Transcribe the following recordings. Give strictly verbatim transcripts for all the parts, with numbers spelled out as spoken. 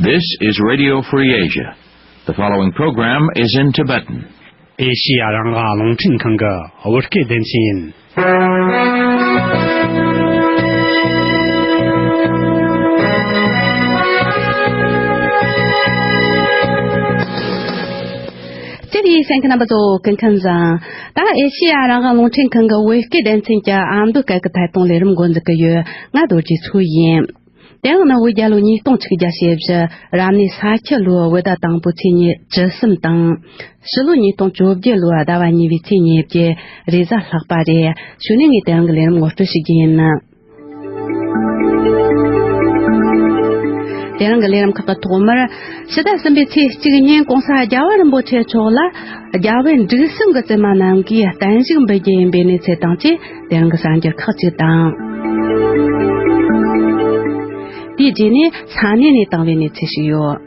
This is Radio Free Asia. The following program is in Tibetan. ཨེ་ཤི་ཡ་རང་དབང་རླུང་འཕྲིན་ཁང་གི་བོད་སྐད་སྡེ་ཚན་ཡིན། སྤྱིར་ཡིན་གསན་མཁན་རྣམ་པ་ཚོ་སྐུ་ཁམས་བཟང་། ད་ཨེ་ཤི་ཡ་རང་དབང་རླུང་འཕྲིན་ཁང་གི་བོད་སྐད་སྡེ་ཚན་གྱི་ཨ་མདོ་སྐད་ཀྱི་ཐད་གཏོང་ལས་རིམ་འགོ་འཛུགས་ཀྱི་ཡོད། ང་རྡོ་རྗེ་མཚོ་ཡིན། དེ་ཡང་ནི་བོད་རྒྱལ་ལོ་ཉིས་སྟོང་ཆིག་བརྒྱ་ཞེ་བཞི་རབ་གནས་ས་ཁྱི་ལོའི་བོད་ཟླ་དང་པོའི་ཚེས་ཉི་ཤུ་གསུམ་དང་། ཕྱི་ལོ་ཉིས་སྟོང་བཅོ་བརྒྱད་ལོའི་ཟླ་བ་གཉིས་པའི་ཚེས་ཉེར་བརྒྱད་རེས་གཟའ་ལྷག་པ་རེད། གཞུག་ནས་ངས་དེ་རིང་གི་ལས་རིམ་ངོ་སྤྲོད་ཞུ་རྒྱུ་ཡིན། དེ་རིང་གི་ལས་རིམ་ཁག་གི་ཐོག་མར། ཕྱི་ཟླ་གསུམ་པའི་ཚེས་གཅིག་ཉིན་གོང་ས་རྒྱལ་བ་རིན་པོ་ཆེ་མཆོག་ལ་རྒྱལ་བའི་འབྲུག་གསུམ་གྱི་བཙུན་མ་རྣམས་ཀྱིས་གཏན་བཞུགས་འབུལ་རྒྱུ་ཡིན་པའི་གནས་ཚུལ་དང་བཅས། དེ་རིང་གི་གསར་འགྱུར་ཁག་ཅིག་དང་། དེའི་རྗེས་ནས་ས་གནས་ནས་བཏང་བའི་གནས་ཚུལ་ཞིག་ཡོད།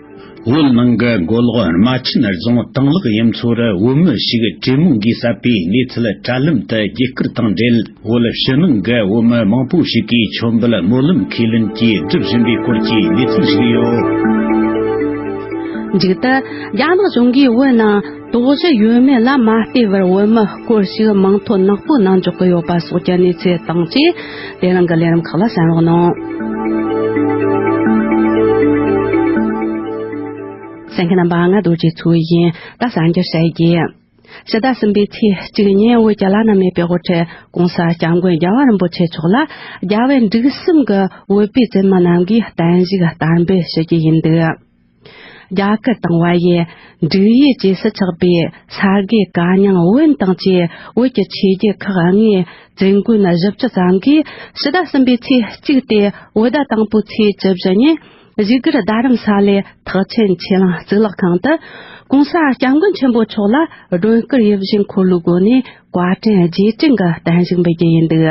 བོད་ནང་གི་མགོ་ལོག་རྨ་ཆེན་རྫོང་དང་ལག་གཡུ་མཚོ་རུ་བོད་མི་ཞིག་གྲོས་མོལ་འགོས་བསད་པའི་གནས་ཚུལ་དྲ་ལམ་དུ་རྒྱས་བསྐུར་དང་འབྲེལ། བོད་ཕྱི་ནང་གི་བོད་མི་མང་པོ་ཞིག་གིས་མཆོད་འབུལ་སྨོན་ལམ་ཁས་ལེན་གྱིས་སྒྲུབ་བཞིན་པའི་སྐོར་གྱི་གནས་ཚུལ་ཞིག་ཡོད། མཇུག་ཏུ། རྒྱ་ནག་གཞུང་གིས་བོད་ནང་དོགས་གཞི་ཡོད་མེད་ལ་མ་ལྟོས་པར་བོད་མི་སྐོར་ཞིག་མིང་ཐོ་ནག་པོའི་ནང་འཇོག་གི་ཡོད་པ་སོགས་ཀྱི་གནས་ཚུལ་དང་བཅས། དེ་རིང་གི་ལས་རིམ་ཁག་ལ་གསན་རོགས་གནང་། གསན་མཁན་རྣམ་པ། ང་རྡོ་རྗེ་མཚོ་ཡིན། ད་གསར་འགྱུར་བཤད་རྒྱུ། ཕྱི་ཟླ་གསུམ་པའི་ཚེས་གཅིག་ཉིན་བོད་ཀྱི་བླ་ན་མེད་པའི་དབུ་ཁྲིད་༸གོང་ས་༸སྐྱབས་མགོན་རྒྱལ་བ་རིན་པོ་ཆེ་མཆོག་ལ་རྒྱལ་བའི་འབྲུག་གསུམ་གྱི་བོད་པའི་བཙུན་མ་རྣམས་ཀྱིས་གཏན་བཞུགས་བསྟར་འབུལ་ཞུ་རྒྱུ་ཡིན་འདུག། རྒྱ་གར་དང་བལ་ཡུལ། འབྲུག་ཡུལ་བཅས་སུ་ཆགས་པའི་ས་དགེ་བཀའ་རྙིང་བོན་དང་བཅས་བོད་ཀྱི་ཆོས་བརྒྱུད་ཁག་ལྔའི་བཙུན་མགོན་བཞི་བཅུ་ཙམ་གྱིས་ཕྱི་ཟླ་གསུམ་པའི་ཚེས་གཅིག་སྟེ་བོད་ཟླ་དང་པོའི་ཚེས་བཅུ་བཞི་ཉིན། བཞུགས་སྒར་རྡ་རམ་ས་ལའི་ཐེག་ཆེན་ཆོས་གླིང་གཙུག་ལག་ཁང་དུ་༸གོང་ས་༸སྐྱབས་མགོན་ཆེན་པོ་མཆོག་ལ་སྒྲོན་སྐུར་ཡིད་བཞིན་འཁོར་ལོའི་སྒོ་ནས་བཀའ་དྲིན་རྗེས་དྲན་གྱི་གཏན་བཞུགས་འབུལ་རྒྱུ་ཡིན་འདུག།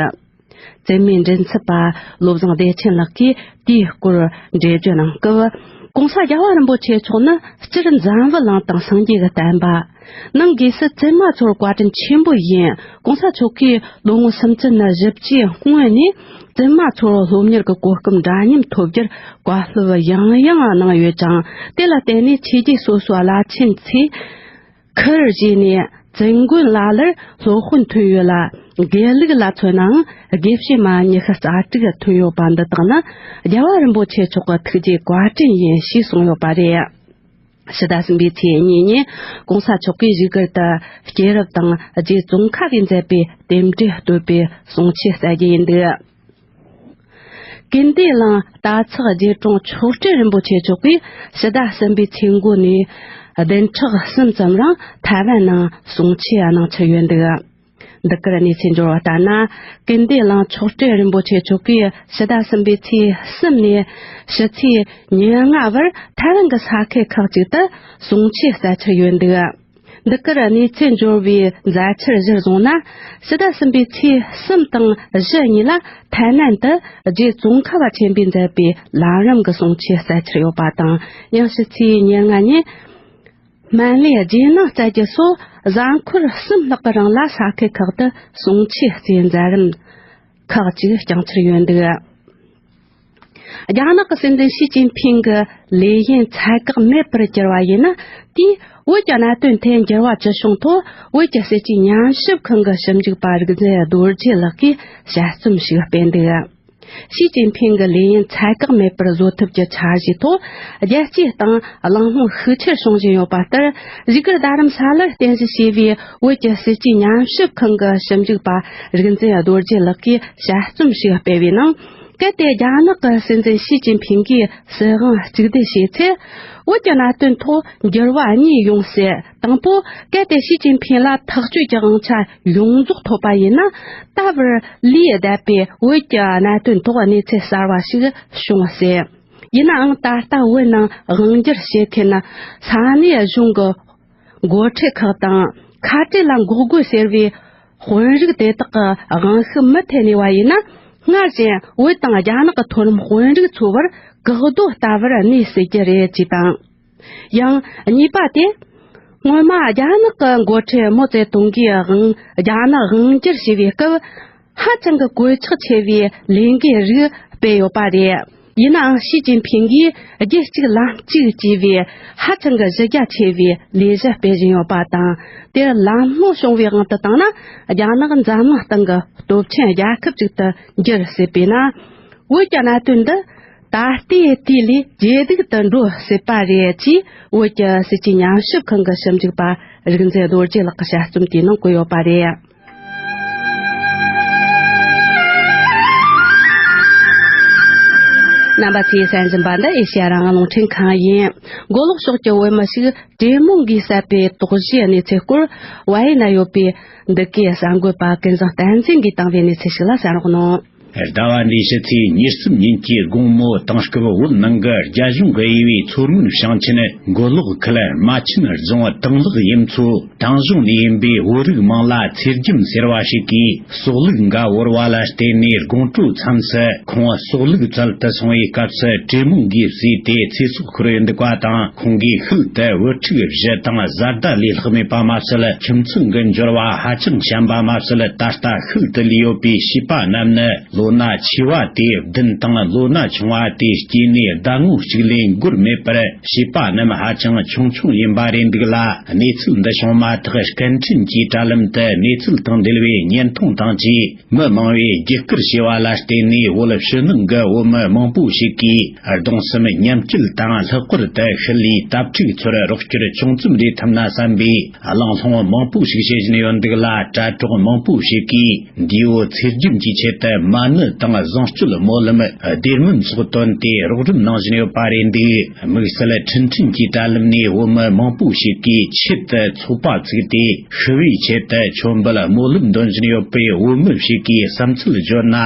བཙུན་མའི་མགྲིན་ཚབ་པ་བློ་བཟང་བདེ་ཆེན་ལགས་ཀྱིས་དེའི་སྐོར་འགྲེལ་བརྗོད་གནང་སྐབས། ༸གོང་ས་རྒྱལ་བ་རིན་པོ་ཆེ་མཆོག་ནི་སྤྱིར་འཛམ་བུ་གླིང་དང་སངས་རྒྱས་ཀྱི་བསྟན་པ། ནང་སྒོས་སུ་བཙུན་མ་ཚོར་བཀའ་དྲིན་ཆེན་པོ་ཡིན། ༸གོང་ས་མཆོག་གིས་ལོ་ངོ་སུམ་ཅུ་ནས་བཞི་བཅུའི་སྔོན་ནས་བཙུན་མ་ཚོར་སློབ་གཉེར་གྱི་གོ་སྐབས་འདྲ་མཉམ་ཐོབ་རྒྱུར་བཀའ་སློབ་ཡང་ཡང་གནང་ཡོད་ཅིང་། དེ་ལ་བརྟེན་ནས་ཆོས་བརྒྱུད་སོ་སོའི་བླ་ཆེན་ཚོས་ཁུར་བཞེས་ནས་བཙུན་མགོན་ལ་ལར་སློབ་དཔོན་ཐོན་ཡོད་ལ། དགེ་ལུགས་ལ་མཚོན་ནའང་དགེ་བཤེས་མ་ཉི་ཤུ་རྩ་དྲུག་ཐོན་ཡོད་པ་འདི་དག་ནི་རྒྱལ་བ་རིན་པོ་ཆེ་མཆོག་གི་ཐུགས་རྗེ་བཀའ་དྲིན་ཡིན་ཞེས་གསུངས་ཡོད་པ་རེད། ཕྱི་ཟླ་གསུམ་པའི་ཚེས་གཉིས་ཉིན་༸གོང་ས་མཆོག་གིས་བཞུགས་སྒར་དུ་སྐྱེས་རབས་དང་རྗེ་ཙོང་ཁ་པས་མཛད་པའི་རྟེན་འབྲེལ་བསྟོད་པའི་གསུང་ཆོས་སྩལ་རྒྱུ་ཡིན་འདུག། ཀུན་བདེ་གླིང་རྟ་ཚག་རྗེ་དྲུང་མཆོག་སྤྲུལ་རིན་པོ་ཆེ་མཆོག་གིས་ཕྱི་ཟླ་གསུམ་པའི་ཚེས་འགོ་ནས་བདུན་ཕྲག་གསུམ་ཙམ་རིང་ཐའེ་ཝན་ནང་གསུང་ཆོས་གནང་འཆར་ཡོད་འདུག། འདི་གར་གནས་ཚུལ་འབྱོར་བ་ལྟར་ན། ཀུན་བདེ་གླིང་མཆོག་སྤྲུལ་རིན་པོ་ཆེ་མཆོག་གིས་ཕྱི་ཟླ་གསུམ་པའི་ཚེས་གསུམ་ནས་ཕྱི་ཚེས་ཉེར་ལྔ་བར་ཐའེ་ཝན་གྱི་ས་ཁུལ་ཁག་ཅིག་ཏུ་གསུང་ཆོས་སྩལ་འཆར་ཡོད་འདུག། འདི་གར་གནས་ཚུལ་འབྱོར་བའི་མཛད་འཆར་གཞིར་བཟུང་ན། ཕྱི་ཟླ་གསུམ་པའི་ཚེས་གསུམ་དང་བཞི་གཉིས་ལ་ཐའེ་ནན་དུ་རྗེ་ཙོང་ཁ་པ་ཆེན་པོས་མཛད་པའི་ལམ་རིམ་གྱི་གསུང་ཆོས་སྩལ་འཆར་ཡོད་པ་དང་། ཡང་ཕྱི་ཚེས་ཉེར་ལྔ་ཉིན། སྨན་བླའི་རྗེས་གནང་སྩལ་རྒྱུ་སོགས་གཟའ་འཁོར་གསུམ་ལྷག་གི་རིང་ལ་ས་ཁུལ་ཁག་ཏུ་གསུང་ཆོས་སྩལ་མཛད་རིམ་ཁག་ཅིག་བསྐྱངས་འཆར་ཡོད་འདུག། རྒྱ་ནག་གི་སྲིད་འཛིན་ཞི་ཅིན་ཕིང་གི་ལས་ཡུན་ཚད་བཀག་མེད་པར་གྱུར་བ་ཡིན་ན། དེས་བོད་ཀྱི་གནད་དོན་ཐད་འགྱུར་བ་ཇི་བྱུང་ཐོག་བོད་ཀྱི་སྲིད་ཇུས་ཉམས་ཞིབ་ཁང་གི་ཞིབ་འཇུག་པ་རིག་འཛིན་རྡོ་རྗེ་ལགས་ཀྱིས་དཔྱད་རྩོམ་ཞིག་སྤེལ་འདུག། ཞི་ཅིན་ཕིང་གི་ལས་ཡུན་ཚད་བཀག་མེད་པར་བཟོ་ཐབས་ཀྱི་འཆར་གཞིའི་ཐོག་རྒྱལ་སྤྱིའི་སྟེང་གླེང་སློང་ཤུགས་ཆེར་བྱུང་བཞིན་ཡོད་པ་ལྟར། བཞུགས་སྒར་རྡ་རམ་ས་ལར་རྟེན་གཞི་བྱས་པའི་བོད་ཀྱི་སྲིད་ཇུས་ཉམས་ཞིབ་ཁང་གི་ཞིབ་འཇུག་པ་རིག་འཛིན་རྡོ་རྗེ་ལགས་ཀྱིས་དཔྱད་རྩོམ་ཞིག་སྤེལ་བའི་ནང་། གལ་ཏེ་རྒྱ་ནག་གི་སྲིད་འཛིན་ཞི་ཅིན་ཕིང་གིས་སྲིད་དབང་གཅིག་སྡུད་བྱས་ཚེ། བོད་ཀྱི་གནད་དོན་ཐོག་འགྱུར་བ་གཉིས་ཡོང་སྲིད། དང་པོ། གལ་ཏེ་ཞི་ཅིན་ཕིང་ལ་ཐག་གཅོད་ཀྱི་དབང་ཆ་ཡོངས་རྫོགས་ཐོབ་པ་ཡིན་ན། ད་བར་ལུས་བསྡད་པའི་བོད་ཀྱི་གནད་དོན་ཐོག་གནས་ཚུལ་གསར་བ་ཞིག་བྱུང་སྲིད། ཡིན་ནའང་། ད་ལྟ་བོད་ནང་དབང་སྒྱུར་བྱེད་མཁན་ས་གནས་གཞུང་གི་འགོ་ཁྲིད་ཁག་དང་། ཁ་བྲལ་ལ་འགོག་རྒོལ་ཟེར་བའི་དཔོན་རིགས་དེ་དག་གི་དབང་ཤུགས་མུ་མཐུད་གནས་པ་ཡིན་ན། སྔར་བཞིན་བོད་དང་རྒྱ་ནག་གི་མཐོ་རིམ་དཔོན་རིགས་ཚོ་བར་བཀག་རྡོ་ལྟ་བུར་གནས་སྲིད་རྒྱུ་རེད་ཅེས་དང་། ཡང་གཉིས་པ་དེ། སྔོན་མ་རྒྱ་ནག་གི་འགོ་ཁྲིད་མའོ་ཙེ་ཏུང་གིས་དབང་རྒྱ་ནག་དབང་སྒྱུར་བྱས་པའི་སྐབས། ཧ་ཅང་གི་གོད་ཆག་ཆེ་བའི་ལས་འགུལ་རིགས་སྤེལ་ཡོད་པ་རེད། ཡིན་ནའང་ཞི་ཅིན་ཕིང་གིས་རྒྱུད་གཅིག་ལམ་གཅིག་ཅེས་པའི་ཧ་ཅང་གི་གཞི་རྒྱ་ཆེ་བའི་ལས་གཞི་སྤེལ་བཞིན་ཡོད་པ་དང་། དེར་ལམ་ལྷོང་བྱུང་བའི་དབང་དུ་བཏང་ན། རྒྱ་ནག་འཛམ་གླིང་སྟེང་གི་སྟོབས་ཆེན་རྒྱལ་ཁབ་ཅིག་ཏུ་འགྱུར་སྲིད་པས་ན། བོད་ཀྱི་གནད་དོན་འདི་ད་ལྟའི་དུས་ལས་ཇེ་སྡུག་ཏུ་འགྲོ་སྲིད་པ་རེད་ཅེས། བོད་ཀྱི་སྲིད་ཇུས་ཉམས་ཞིབ་ཁང་གི་ཞིབ་འཇུག་པ་རིག་འཛིན་རྡོ་རྗེ་ལགས་ཀྱི་དཔྱད་རྩོམ་དེའི་ནང་བཀོད་ཡོད་པ་རེད། རྣམ་པ་ཚོས་གསན་བཞིན་པ་འདི་ཨེ་ཤེ་ཡ་རང་དབང་རླུང་འཕྲིན་ཁང་ཡིན། མགོ་ལོག་ཕྱོགས་ཀྱི་བོད་མི་ཞིག་གྲོས་མོལ་འགའི་བསད་པའི་དོགས་གཞིའི་གནས་ཚུལ་སྐོར། ཝཱ་ཡེ་ན་ཡོད་པའི་འདི་གའི་གསར་འགོད་པ་ཀུན་བཟང་བསྟན་འཛིན་གྱིས་བཏང་བའི་གནས་ཚུལ་ཞིག་ལ་གསན་རོགས་གནང་། ཟླ་བ་འདིའི་ཕྱི་ཚེས་ཉེར་གསུམ་ཉིན་གྱི་དགོང་མོ། དེང་སྐབས་བོད་ནང་གི་རྒྱ་གཞུང་གི་དབྱེ་བའི་མཚོ་སྔོན་ཞིང་ཆེན་མགོ་ལོག་ཁུལ་རྨ་ཆེན་རྫོང་དང་ལག་གཡུ་མཚོ། དེང་གཞུང་ནས་ཡིན་པའི་བོད་རིགས་མིང་ལ་ཚེ་རྒྱམ་ཟེར་བ་ཞིག་གིས་སྲོག་ལུག་འགའ་བོར་བ་ལ་བརྟེན་ནས། དགོང་དྲོ་མཚམས་སུ་ཁོང་སྲོག་ལུག་བཙལ་དུ་སོང་བའི་སྐབས་སུ་གྲོས་མོལ་འགའི་བརྩིས་ཏེ་ཚེ་སྲོག་ཤོར་ཡོད་འདུག་པ་དང་། ཁོང་གིས་ཤུལ་དུ་བུ་ཕྲུག་བཞི་དང་བཟའ་ཟླ་ལས་ལྷག་མེད་པ་མ་ཟད། ཁྱིམ་ཚང་གི་འབྱོར་བ་ཧ་ཅང་ཞན་པ་མ་ཟད། ད་ལྟ་ཤུལ་དུ་ལུས་ཡོད་པའི་བྱིས་པ་རྣམས་ནི་ལོ་ན་ཆེ་བ་དེ་བདུན་དང་ལོ་ན་ཆུང་བ་དེ་སྐྱེས་ནས་ཟླ་ངོ་གཅིག་ལས་འགོར་མེད་པར། བྱིས་པ་རྣམས་ཧ་ཅང་ཆུང་ཆུང་ཡིན་པ་རེད་འདུག་ལ། གནས་ཚུལ་འདི་བྱུང་མ་ཐག་སྐད་འཕྲིན་གྱི་དྲ་ལམ་དུ་གནས་ཚུལ་དང་འབྲེལ་བའི་བརྙན་ཐུང་དང་བཅས། མི་མང་བས་བརྒྱུད་བསྐུར་བྱས་པ་ལ་བརྟེན་ནས། བོད་ཕྱི་ནང་གི་བོད་མི་མང་པོ་ཞིག་གིས་གདུང་སེམས་མཉམ་སྐྱེད་དང་། ལྷག་པར་དུ་ཤུལ་ལུས་དྭ་ཕྲུག་ཚོར་རོགས་སྐྱོར་ཅུང་ཙམ་རེ་ཐུབ་ན་བསམ་པའི་གླེང་སློང་མང་པོ་ཞིག་བྱེད་བཞིན་ཡོད་འདུག་ལ། དྲ་གྲོགས་མང་པོ་ཞིག་གིས་འདས་པོ་ཚེ་རྒྱུན་གྱི་ཆེད་དུ་མ་ཎི་དང་བཟང་སྤྱོད་སྨོན་ལམ། སྡེ་སྨོན་སོགས་བཏོན་ཏེ་རོགས་རམ་གནང་བཞིན་ཡོད་པ་རེད་འདུག། དམིགས་བསལ་འཕྲིན་ཕྲན་གྱི་དྲ་ལམ་ནས་བོད་མི་མང་པོ་ཞིག་གིས་ཆེད་དུ་ཚོགས་པ་བཙུགས་ཏེ། ཤི་བོའི་ཆེད་དུ་མཆོད་འབུལ་སྨོན་ལམ་འདོན་བཞིན་ཡོད་པའི་བོད་མི་ཞིག་གིས་བསམ་ཚུལ་བརྗོད་ན།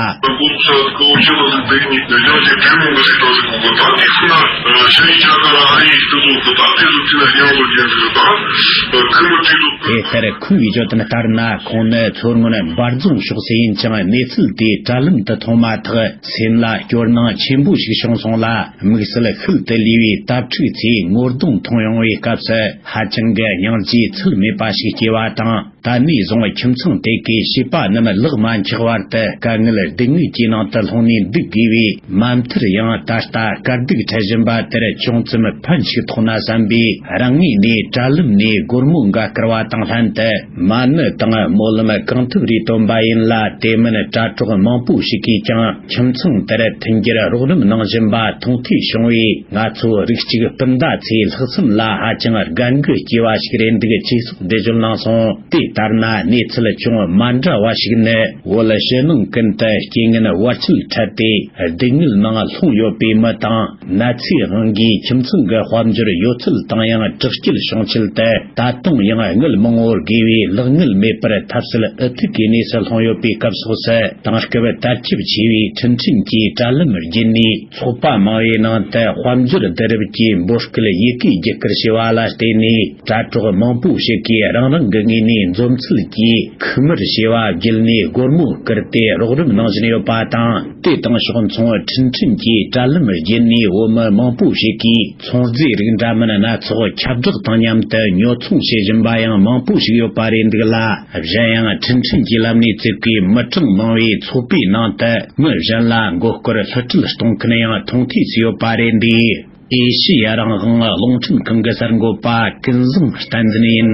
དེ་ལྟར་ཁོང་གིས་བརྗོད་དོན་ལྟར་ན། ཁོང་ནི་མཚོ་སྔོན་འབའ་རྫོང་ཕྱོགས་སུ་ཡིན་ཅིང་། གནས་ཚུལ་དེ་དྲ་ལམ་དུ་མཐོང་མ་ཐག་སེམས་ལ་སྐྱོ་སྣང་ཆེན་པོ་ཞིག་བྱུང་སོང་ལ། དམིགས་བསལ་ཤུལ་དུ་ལུས་པའི་དྭ་ཕྲུག་ཚོའི་ངོ་གདོང་མཐོང་ཡོང་བའི་སྐབས་སུ་ཧ་ཅང་གི་སྙིང་རྗེའི་ཚུལ་མེད་པ་ཞིག་སྐྱེ་བ་དང་། ད་ནས་བཟུང་ཁྱིམ་ཚང་དེ་གའི་བྱིས་པ་རྣམས་ལག་མ་འཁྱག་བར་དུ་དཀའ་ངལ་སྡུག་བསྔལ་གྱི་ནང་དུ་ལྷུང་ནས་འདུག་དགོས་པས། མ་མཐར་ཡང་ད་ལྟ་དཀའ་སྡུག་འཕྲད་བཞིན་པ་དེར་ཅུང་ཙམ་ཕན་ཞིག་ཐོགས་ན་བསམ་པས། རང་ངོས་ནས་དྲ་ལམ་ནས་སྒོར་མོ་འགའ་བསྐུར་བ་དང་ལྷན་དུ། མ་ཎི་དང་སྨོན་ལམ་གང་ཐུབ་རེ་བཏོན་པ་ཡིན་ལ། དེ་མིན་དྲ་གྲོགས་མང་པོ་ཞིག་གིས་ཀྱང་ཁྱིམ་ཚང་དེར་མཐུན་འགྱུར་རོགས་རམ་གནང་བཞིན་པ་མཐོང་ཐོས་བྱུང་བས། ང་ཚོ་རིགས་གཅིག་སྤུན་ཟླ་ཚོའི་ལྷག་བསམ་ལ་ཧ་ཅང་དགའ་མགུ་སྐྱེ་བ་ཞིག་རེད་འདུག་ཅེས་སོགས་འགྲེལ་བརྗོད་གནང་སོང་། དེ་ལྟར་ན་གནས་ཚུལ་ཅུང་མ་འདྲ་བ་ཞིག་ནི། བོད་ཕྱི་ནང་ཀུན་ཏུ་རྐྱེན་ངན་བར་ཆད་འཕྲད་དེ་སྡུག་བསྔལ་ནང་ལྷུང་ཡོད་པའི་མི་དང་། ན་ཚའི་དབང་གིས་ཁྱིམ་ཚང་གི་དཔལ་འབྱོར་ཡོད་ཚད་དང་ཡང་དྲག་སྐྱེད་བྱུང་ཆེད་དུ། ད་དུང་ཡང་དངུལ་མང་བོར་དགོས་པའི་ལག་དངུལ་མེད་པར་ཐབས་ཟད་འུ་ཐུག་གི་གནས་སུ་ལྷུང་ཡོད་པའི་སྐབས་སོགས་སུ། དེང་སྐབས་དར་ཁྱབ་ཆེ་བའི་འཕྲིན་ཕྲན་གྱི་དྲ་ལམ་བརྒྱུད་ནས། ཚོགས་པ་མང་བོའི་ནང་དུ་དཔལ་འབྱོར་བསྡུ་རུབ་ཀྱི་འབོད་སྐུལ་ཡི་གེ་བརྒྱུད་བསྐུར་བྱས་པ་ལ་བརྟེན་ནས། དྲ་གྲོགས་མང་པོ་ཞིག་གིས་རང་རང་གི་ངོས་ནས་འཛོམས་ཚུལ་གྱིས་ཁུག་དམར་བྱས་པ་བརྒྱུད་ནས་སྒོར་མོ་བསྐུར་ཏེ་རོགས་རམ་གནང་བཞིན་ཡོད་པ་དང་། དེ་དང་ཕྱོགས་མཚུངས་འཕྲིན་ཕྲན་གྱི་དྲ་ལམ་བརྒྱུད་ནས་བོད་མི་མང་པོ་ཞིག་གིས་ཚོང་རྫས་རིགས་འདྲ་མིན་སྣ་ཚོགས་ཁྱབ་བསྒྲགས་དང་མཉམ་དུ་ཉོ་ཚོང་བྱེད་བཞིན་པ་ཡང་མང་པོ་ཞིག་ཡོད་པ་རེད་འདུག་ལ། གཞན་ཡང་འཕྲིན་ཕྲན་གྱི་ལམ་ནས་བཙུགས་པའི་མི་གྲངས་མང་བའི་ཚོགས་པའི་ནང་དུ་མི་གཞན་ལ་མགོ་སྐོར་བསླུ་བྲིད་གཏོང་མཁན་ཡང་མཐོང་ཐོས་སུ་ཡོད་པ་རེད་འདུག། ཨེ་ཤི་ཡ་རང་དབང་རླུང་འཕྲིན་ཁང་གི་གསར་འགོད་པ་ཀུན་བཟང་བསྟན་འཛིན་ཡིན།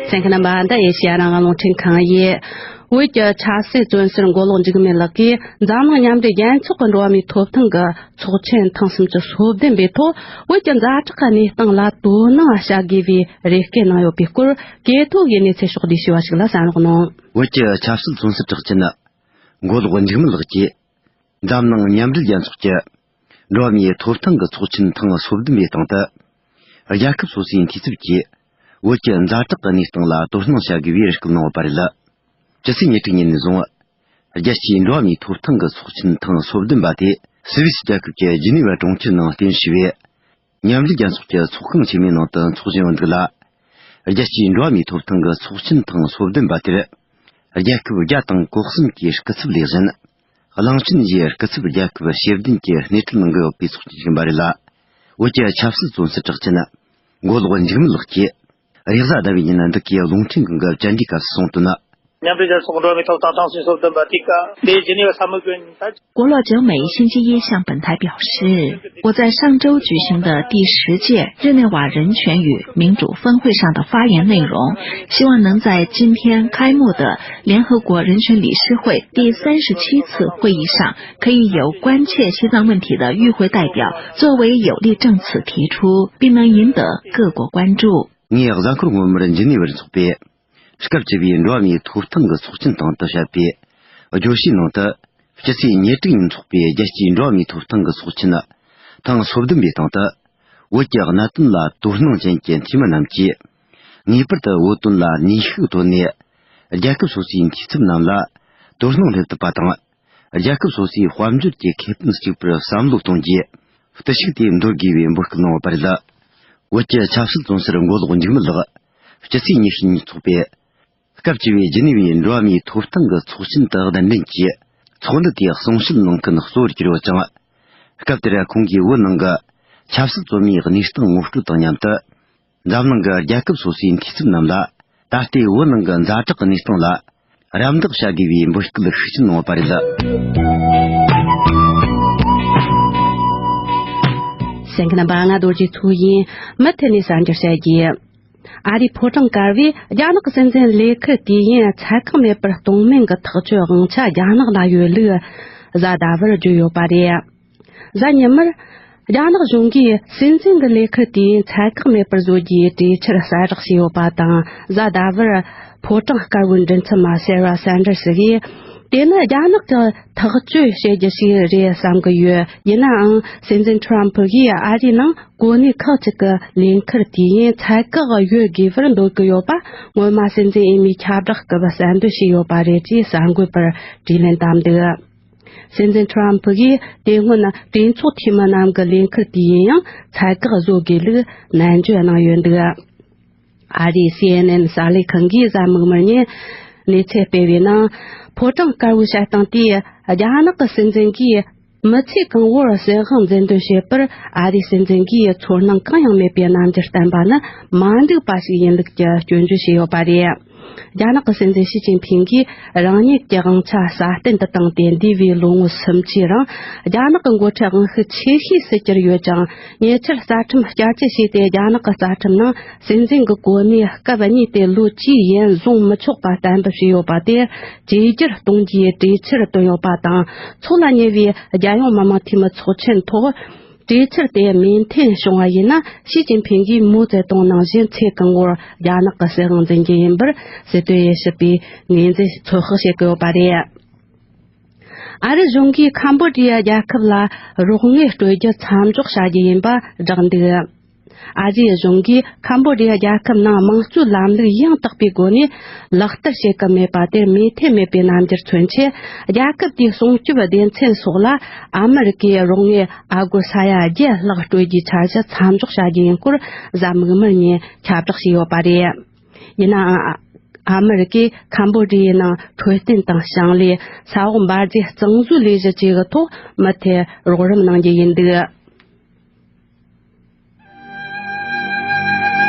གསན་མཁན་རྣམ་པ། འདི་ཨེ་ཤི་ཡ་རང་དབང་རླུང་འཕྲིན་ཁང་ཡིན། བོད་ཀྱི་ཆབ་སྲིད་བཙོན་ཟུར་མགོ་ལོག་འཇིགས་མེད་ལགས་ཀྱིས། འཛམ་གླིང་མཉམ་འབྲེལ་རྒྱལ་ཚོགས་ཀྱི་འགྲོ་བ་མིའི་ཐོབ་ཐང་གི་ཚོགས་ཆེན་ཐེངས་སུམ་ཅུ་སོ་བདུན་པའི་ཐོག་བོད་ཀྱི་ཛ་དྲག་གི་གནས་སྟངས་ལ་དོ་སྣང་བྱ་དགོས་པའི་རེ་སྐུལ་གནང་ཡོད་པའི་སྐོར། གྲོས་ཐོག་གི་གནས་ཚུལ་ཕྱོགས་བསྡུས་ཞུས་པ་ཞིག་ལ་གསན་རོགས་གནང་། བོད་ཀྱི་ཆབ་སྲིད་བཙོན་ཟུར་གྲགས་ཅན་མགོ་ལོག་འཇིགས་མེད་ལགས་ཀྱིས། འཛམ་གླིང་མཉམ་འབྲེལ་རྒྱལ་ཚོགས་ཀྱི་འགྲོ་བ་མིའི་ཐོབ་ཐང་གི་ཚོགས་ཆེན་ཐེངས་སོ་བདུན་པའི་སྟེང་དུ། རྒྱལ་ཁབ་སོ་སོའི་འཐུས་ཚབ་ཀྱིས་བོད་ཀྱི་ཛ་དྲག་གི་གནས་སྟངས་ལ་དོ་སྣང་བྱ་དགོས་པའི་རེ་སྐུལ་གནང་ཡོད་པ་རེད། ཇི་སྲིད་ཉེ་དྲུག་ཉིན་ནས་བཟུང་། རྒྱལ་སྤྱིའི་འགྲོ་བ་མིའི་ཐོབ་ཐང་གི་ཚོགས་ཆེན་ཐེངས་སོ་བདུན་པ་དེ་སུད་སི་རྒྱལ་ཁབ་ཀྱི་ཇི་ནི་ཝ་གྲོང་ཁྱེར་ནང་རྟེན་གཞི་བྱས་པའི། མཉམ་འབྲེལ་རྒྱལ་ཚོགས་ཀྱི་ཚོགས་ཁང་ཆེན་མོའི་ནང་དུ་འཚོགས་བཞིན་ཡོད་འདུག་ལ། རྒྱལ་སྤྱིའི་འགྲོ་བ་མིའི་ཐོབ་ཐང་གི་ཚོགས་ཆེན་ཐེངས་སོ་བདུན་པ་དེར། རྒྱལ་ཁབ་བརྒྱ་དང་གོ་གསུམ་གྱི་སྐུ་ཚབ་ལས་གཞན། གླིང་ཆེན་བཞིའི་སྐུ་ཚབ་རྒྱལ་ཁབ་ཞེ་བདུན་གྱིས་སྣེ་ཁྲིད་གནང་གི་ཡོད་པའི་ཚོགས་ཆེན་ཞིག་ཡིན་པ་རེད་ལ། བོད་ཀྱི་ཆབ་སྲིད་བཙོན་ཟུར་གྲགས་ཅན། མགོ་ལོག་འཇིགས་མེད་ལགས་ཀྱིས། རེས་གཟའ་ཟླ་བའི་ཉིན་འདི་གའི་རླུང་འཕྲིན་ཁང་གི་བཅར་འདྲིའི་སྐབས་སུ་གསུངས་དོན། མཉམ་འབྲེལ་རྒྱལ་ཚོགས་འགྲོ་བ་མིའི་ཐོབ་ཐང་ཐེངས་གསུམ་སོ་བདུན་པ་དེ་ག་ལས་ཇི་ནི་ཝ་ས་མུ་གུན་ད། 郭洛久美星期一向本台表示，我在上周举行的第十届日内瓦人权与民主峰会上的发言内容，希望能在今天开幕的联合国人权理事会第三十七次会议上，可以由关切西藏问题的与会代表作为有力证词提出，并能赢得各国关注。 ངས་གཟའ་འཁོར་སྔོན་མར་འཇི་ནི་ཝར་འཚོགས་པའི་སྐབས་བཅུ་པའི་འགྲོ་བ་མིའི་ཐོབ་ཐང་གི་ཚོགས་ཆེན་སྟེང་དུ་བཤད་པའི་བརྗོད་གཞིའི་ནང་དུ། སྤྱི་ཚེས་ཉེར་དྲུག་ཉིན་འཚོགས་པའི་རྒྱལ་སྤྱིའི་འགྲོ་བ་མིའི་ཐོབ་ཐང་གི་ཚོགས་ཆེན་ཐེངས་སོ་བདུན་པའི་སྟེང་དུ། བོད་ཀྱི་གནད་དོན་ལ་དོ་སྣང་ཅན་གྱི་འཐུས་མི་རྣམས་ཀྱིས། ངེས་པར་དུ་བོད་དོན་ལ་ནུས་ཤུགས་བཏོན་ནས། རྒྱལ་ཁབ་སོ་སོའི་འཐུས་ཚབ་རྣམས་ལ་དོ་སྣང་སླེབས་ཐུབ་པ་དང་། རྒྱལ་ཁབ་སོ་སོའི་དཔལ་འབྱོར་གྱི་ཁེ་ཕན་གཅིག་པར་བསམ་བློ་གཏོང་རྒྱུའི་བརྟུལ་ཞུགས་དེ་འདོར་དགོས་པའི་འབོད་སྐུལ་གནང་བ་རེད། བོད་ཀྱི་ཆབ་སྲིད་བཙོན་ཟུར་མགོ་ལོག་འཇིགས་མེད་ལགས་སྤྱི་ཚེས་ཉི་ཤུ་ཉིན་འཚོགས་པའི་སྐབས་བཅུ་པའི་ཇི་ནི་ཝའི་འགྲོ་བ་མིའི་ཐོབ་ཐང་གི་ཚོགས་ཆེན་དུ་གདན་འདྲེན་གྱིས་ཚོགས་འདུ་དེ་གསུང་བཤད་གནང་མཁན་གཙོ་བོར་གྱུར་ཡོད་ཅིང་། སྐབས་དེར་ཁོང་གིས་བོད་ནང་གི་ཆབ་སྲིད་བཙོན་མིའི་གནས་སྟངས་ངོ་སྤྲོད་དང་མཉམ་དུ། འཛམ་གླིང་གི་རྒྱལ་ཁབ་སོ་སོའི་འཐུས་ཚབ་རྣམས་ལ། ད་ལྟའི་བོད་ནང་གི་ཛ་དྲག་གི་གནས་སྟངས་ལ་རམ་འདེགས་བྱ་དགོས་པའི་འབོད་སྐུལ་ཤུགས་ཆེན་གནང་བ་རེད། གསན་མཁན་རྣམ་པ། ང་རྡོ་རྗེ་མཚོ་ཡིན། མུ་མཐུད་ནས་གསར་འགྱུར་བཤད་རྒྱུ། ཨ་རིའི་ཕོ་བྲང་དཀར་པོས་རྒྱ་ནག་གི་སྲིད་འཛིན་ལས་ཁུར་དུས་ཡུན་ཚད་བཀག་མེད་པར་གཏོང་མིན་གྱི་ཐག་གཅོད་དབང་ཆ་རྒྱ་ནག་ལ་ཡོད་ལུགས་གཟའ་ཟླ་བར་བརྗོད་ཡོད་པ་རེད། གཟའ་ཉི་མར། རྒྱ་ནག་གཞུང་གིས་སྲིད་འཛིན་གྱི་ལས་ཁུར་དུས་ཡུན་ཚད་བཀག་མེད་པར་བཟོ་རྒྱུའི་གྲོས་འཆར་གསལ་བསྒྲགས་བྱས་ཡོད་པ་དང་། གཟའ་ཟླ་བར་ཕོ་བྲང་དཀར་པོའི་མགྲིན་ཚབ་མ་སེ་ར་སན་ཌར་སི་གིས། དེ་ནི་རྒྱ་ནག་གི་ཐག་གཅོད་བྱེད་རྒྱུ་ཞིག་རེད་བསམ་གྱི་ཡོད། ཡིན་ནའང་། སྲིད་འཛིན་ཁྲི་རམ་ཕུ་གིས་ཨ་རིའི་ནང་གོ་གནས་ཁག་ཅིག་གི་ལས་ཁུར་དུས་ཡུན་ཚད་བཀག་ཡོད་དགོས་པར་འདོད་ཀྱི་ཡོད་པ། སྔོན་མ་སྲིད་འཛིན་འོས་མིའི་ཁྱབ་བསྒྲགས་སྐབས་གསལ་འདོན་བྱས་ཡོད་པ་རེད་ཅེས་གསར་འགོད་པར་དྲིས་ལན་བཏབ་འདུག། སྲིད་འཛིན་ཁྲི་རམ་ཕུ་གིས་དེ་སྔོན་གྲོས་ཚོགས་འཐུས་མི་རྣམས་ཀྱི་ལས་ཁུར་དུས་ཡུན་ཡང་ཚད་བཀག་བཟོ་དགོས་ལུགས་ནན་བརྗོད་གནང་ཡོད་འདུག། ཨ་རིའི་སི་ཨེན་ཨེན་གསར་ལས་ཁང་གིས་གཟའ་མིག་དམར་ཉིན་གནས་ཚུལ་སྤེལ་བའི་ནང་། ཕོ་བྲང་དཀར་པོའི་བཤད་སྟངས་དེས་རྒྱ་ནག་གི་སྲིད་འཛིན་གྱིས་མི་ཚེ་གང་བོར་སྲིད་དབང་འཛིན་སྐྱོང་བྱེད་པར་ཨ་རིའི་སྲིད་འཛིན་གྱིས་ཚོར་སྣང་གང་ཡང་མེད་པའི་རྣམ་འགྱུར་བསྟན་པ་ནི་མ་འགྲིག་པ་ཞིག་ཡིན་ལུགས་ཀྱི་སྐྱོན་བརྗོད་བྱས་ཡོད་པ་རེད། རྒྱ་ནག་གི་སྲིད་འཛིན་ཞི་ཅིན་ཕིང་གིས་རང་ཉིད་ཀྱི་དབང་ཆ་སྲ་བརྟན་དུ་བཏང་སྟེ། འདས་པའི་ལོ་ངོ་སུམ་ཅུའི་རིང་རྒྱ་ནག་གི་འགོ་ཁྲིད་དབང་ཤུགས་ཆེ་ཤོས་སུ་གྱུར་ཡོད་ཅིང་། ཉེ་ཆར་རྩ་ཁྲིམས་བསྐྱར་བཅོས་བྱས་ཏེ། རྒྱ་ནག་གི་རྩ་ཁྲིམས་ནང་སྲིད་འཛིན་གྱི་གོ་གནས་སྐབས་གཉིས་ཏེ་ལོ་བཅུའི་ཡན་བཟུང་མི་ཆོག་པ་གཏན་འབེབས་བྱས་ཡོད་པ་དེར་བཅོས་བསྒྱུར་གཏོང་རྒྱུའི་གྲོས་འཆར་བཏོན་ཡོད་པ་དང་། འཚོགས་ལ་ཉེ་བའི་རྒྱལ་ཡོངས་མི་དམངས་འཐུས་མི་ཚོགས་ཆེན་ཐོག་གྲོས་འཆར་དེ་མོས་མཐུན་བྱུང་བ་ཡིན་ན། ཞི་ཅིན་ཕིང་གིས་མའོ་ཙེ་ཏུང་ནང་བཞིན་ཚེ་གང་བོར་རྒྱ་ནག་གི་སྲིད་དབང་འཛིན་རྒྱུ་ཡིན་པར་སྲིད་དོན་དབྱེ་ཞིབ་པས་ངོས་འཛིན་ཚོད་དཔག་བྱེད་ཀྱི་ཡོད་པ་རེད། ཨ་རི་གཞུང་གིས་ཁམ་བོ་ཌི་ཡ་རྒྱལ་ཁབ་ལ་རོགས་དངུལ་སྤྲོད་རྒྱུ་མཚམས་འཇོག་བྱ་རྒྱུ་ཡིན་པ་བསྒྲགས་འདུག། ཨ་རིའི་གཞུང་གིས་ཁམ་བོ་ཌི་ཡ་རྒྱལ་ཁབ་ནང་དམངས་གཙོའི་ལམ་ལུགས་ཡང་དག་པའི་སྒོ་ནས་ལག་བསྟར་བྱེད་ཀྱི་མེད་པ་དེར་མོས་མཐུན་མེད་པའི་རྣམ་འགྱུར་མཚོན་ཆེད། རྒྱལ་ཁབ་དེའི་སྲུང་སྐྱོབ་སྡེ་ཚན་སོགས་ལ་ཨ་མི་རི་ཀའི་རོགས་དངུལ་ཨ་སྒོར་ས་ཡ་བརྒྱད་ལྷག་སྤྲོད་རྒྱུའི་འཆར་གཞི་མཚམས་འཇོག་བྱ་རྒྱུ་ཡིན་སྐོར་གཟའ་མིག་དམར་ཉིན་ཁྱབ་བསྒྲགས་བྱས་ཡོད་པ་རེད། ཡིན་ནའང་། ཨ་མི་རི་ཀས་ཁམ་བོ་ཌི་ཡའི་ནང་འཕྲོད་བསྟེན་དང་ཞིང་ལས། ས་འོག་འབར་རྫས་གཙང་བཟོའི་ལས་གཞི་བཅས་ཀྱི་ཐོག་མུ་མཐུད་རོགས་རམ་གནང་རྒྱུ་ཡིན་འདུག།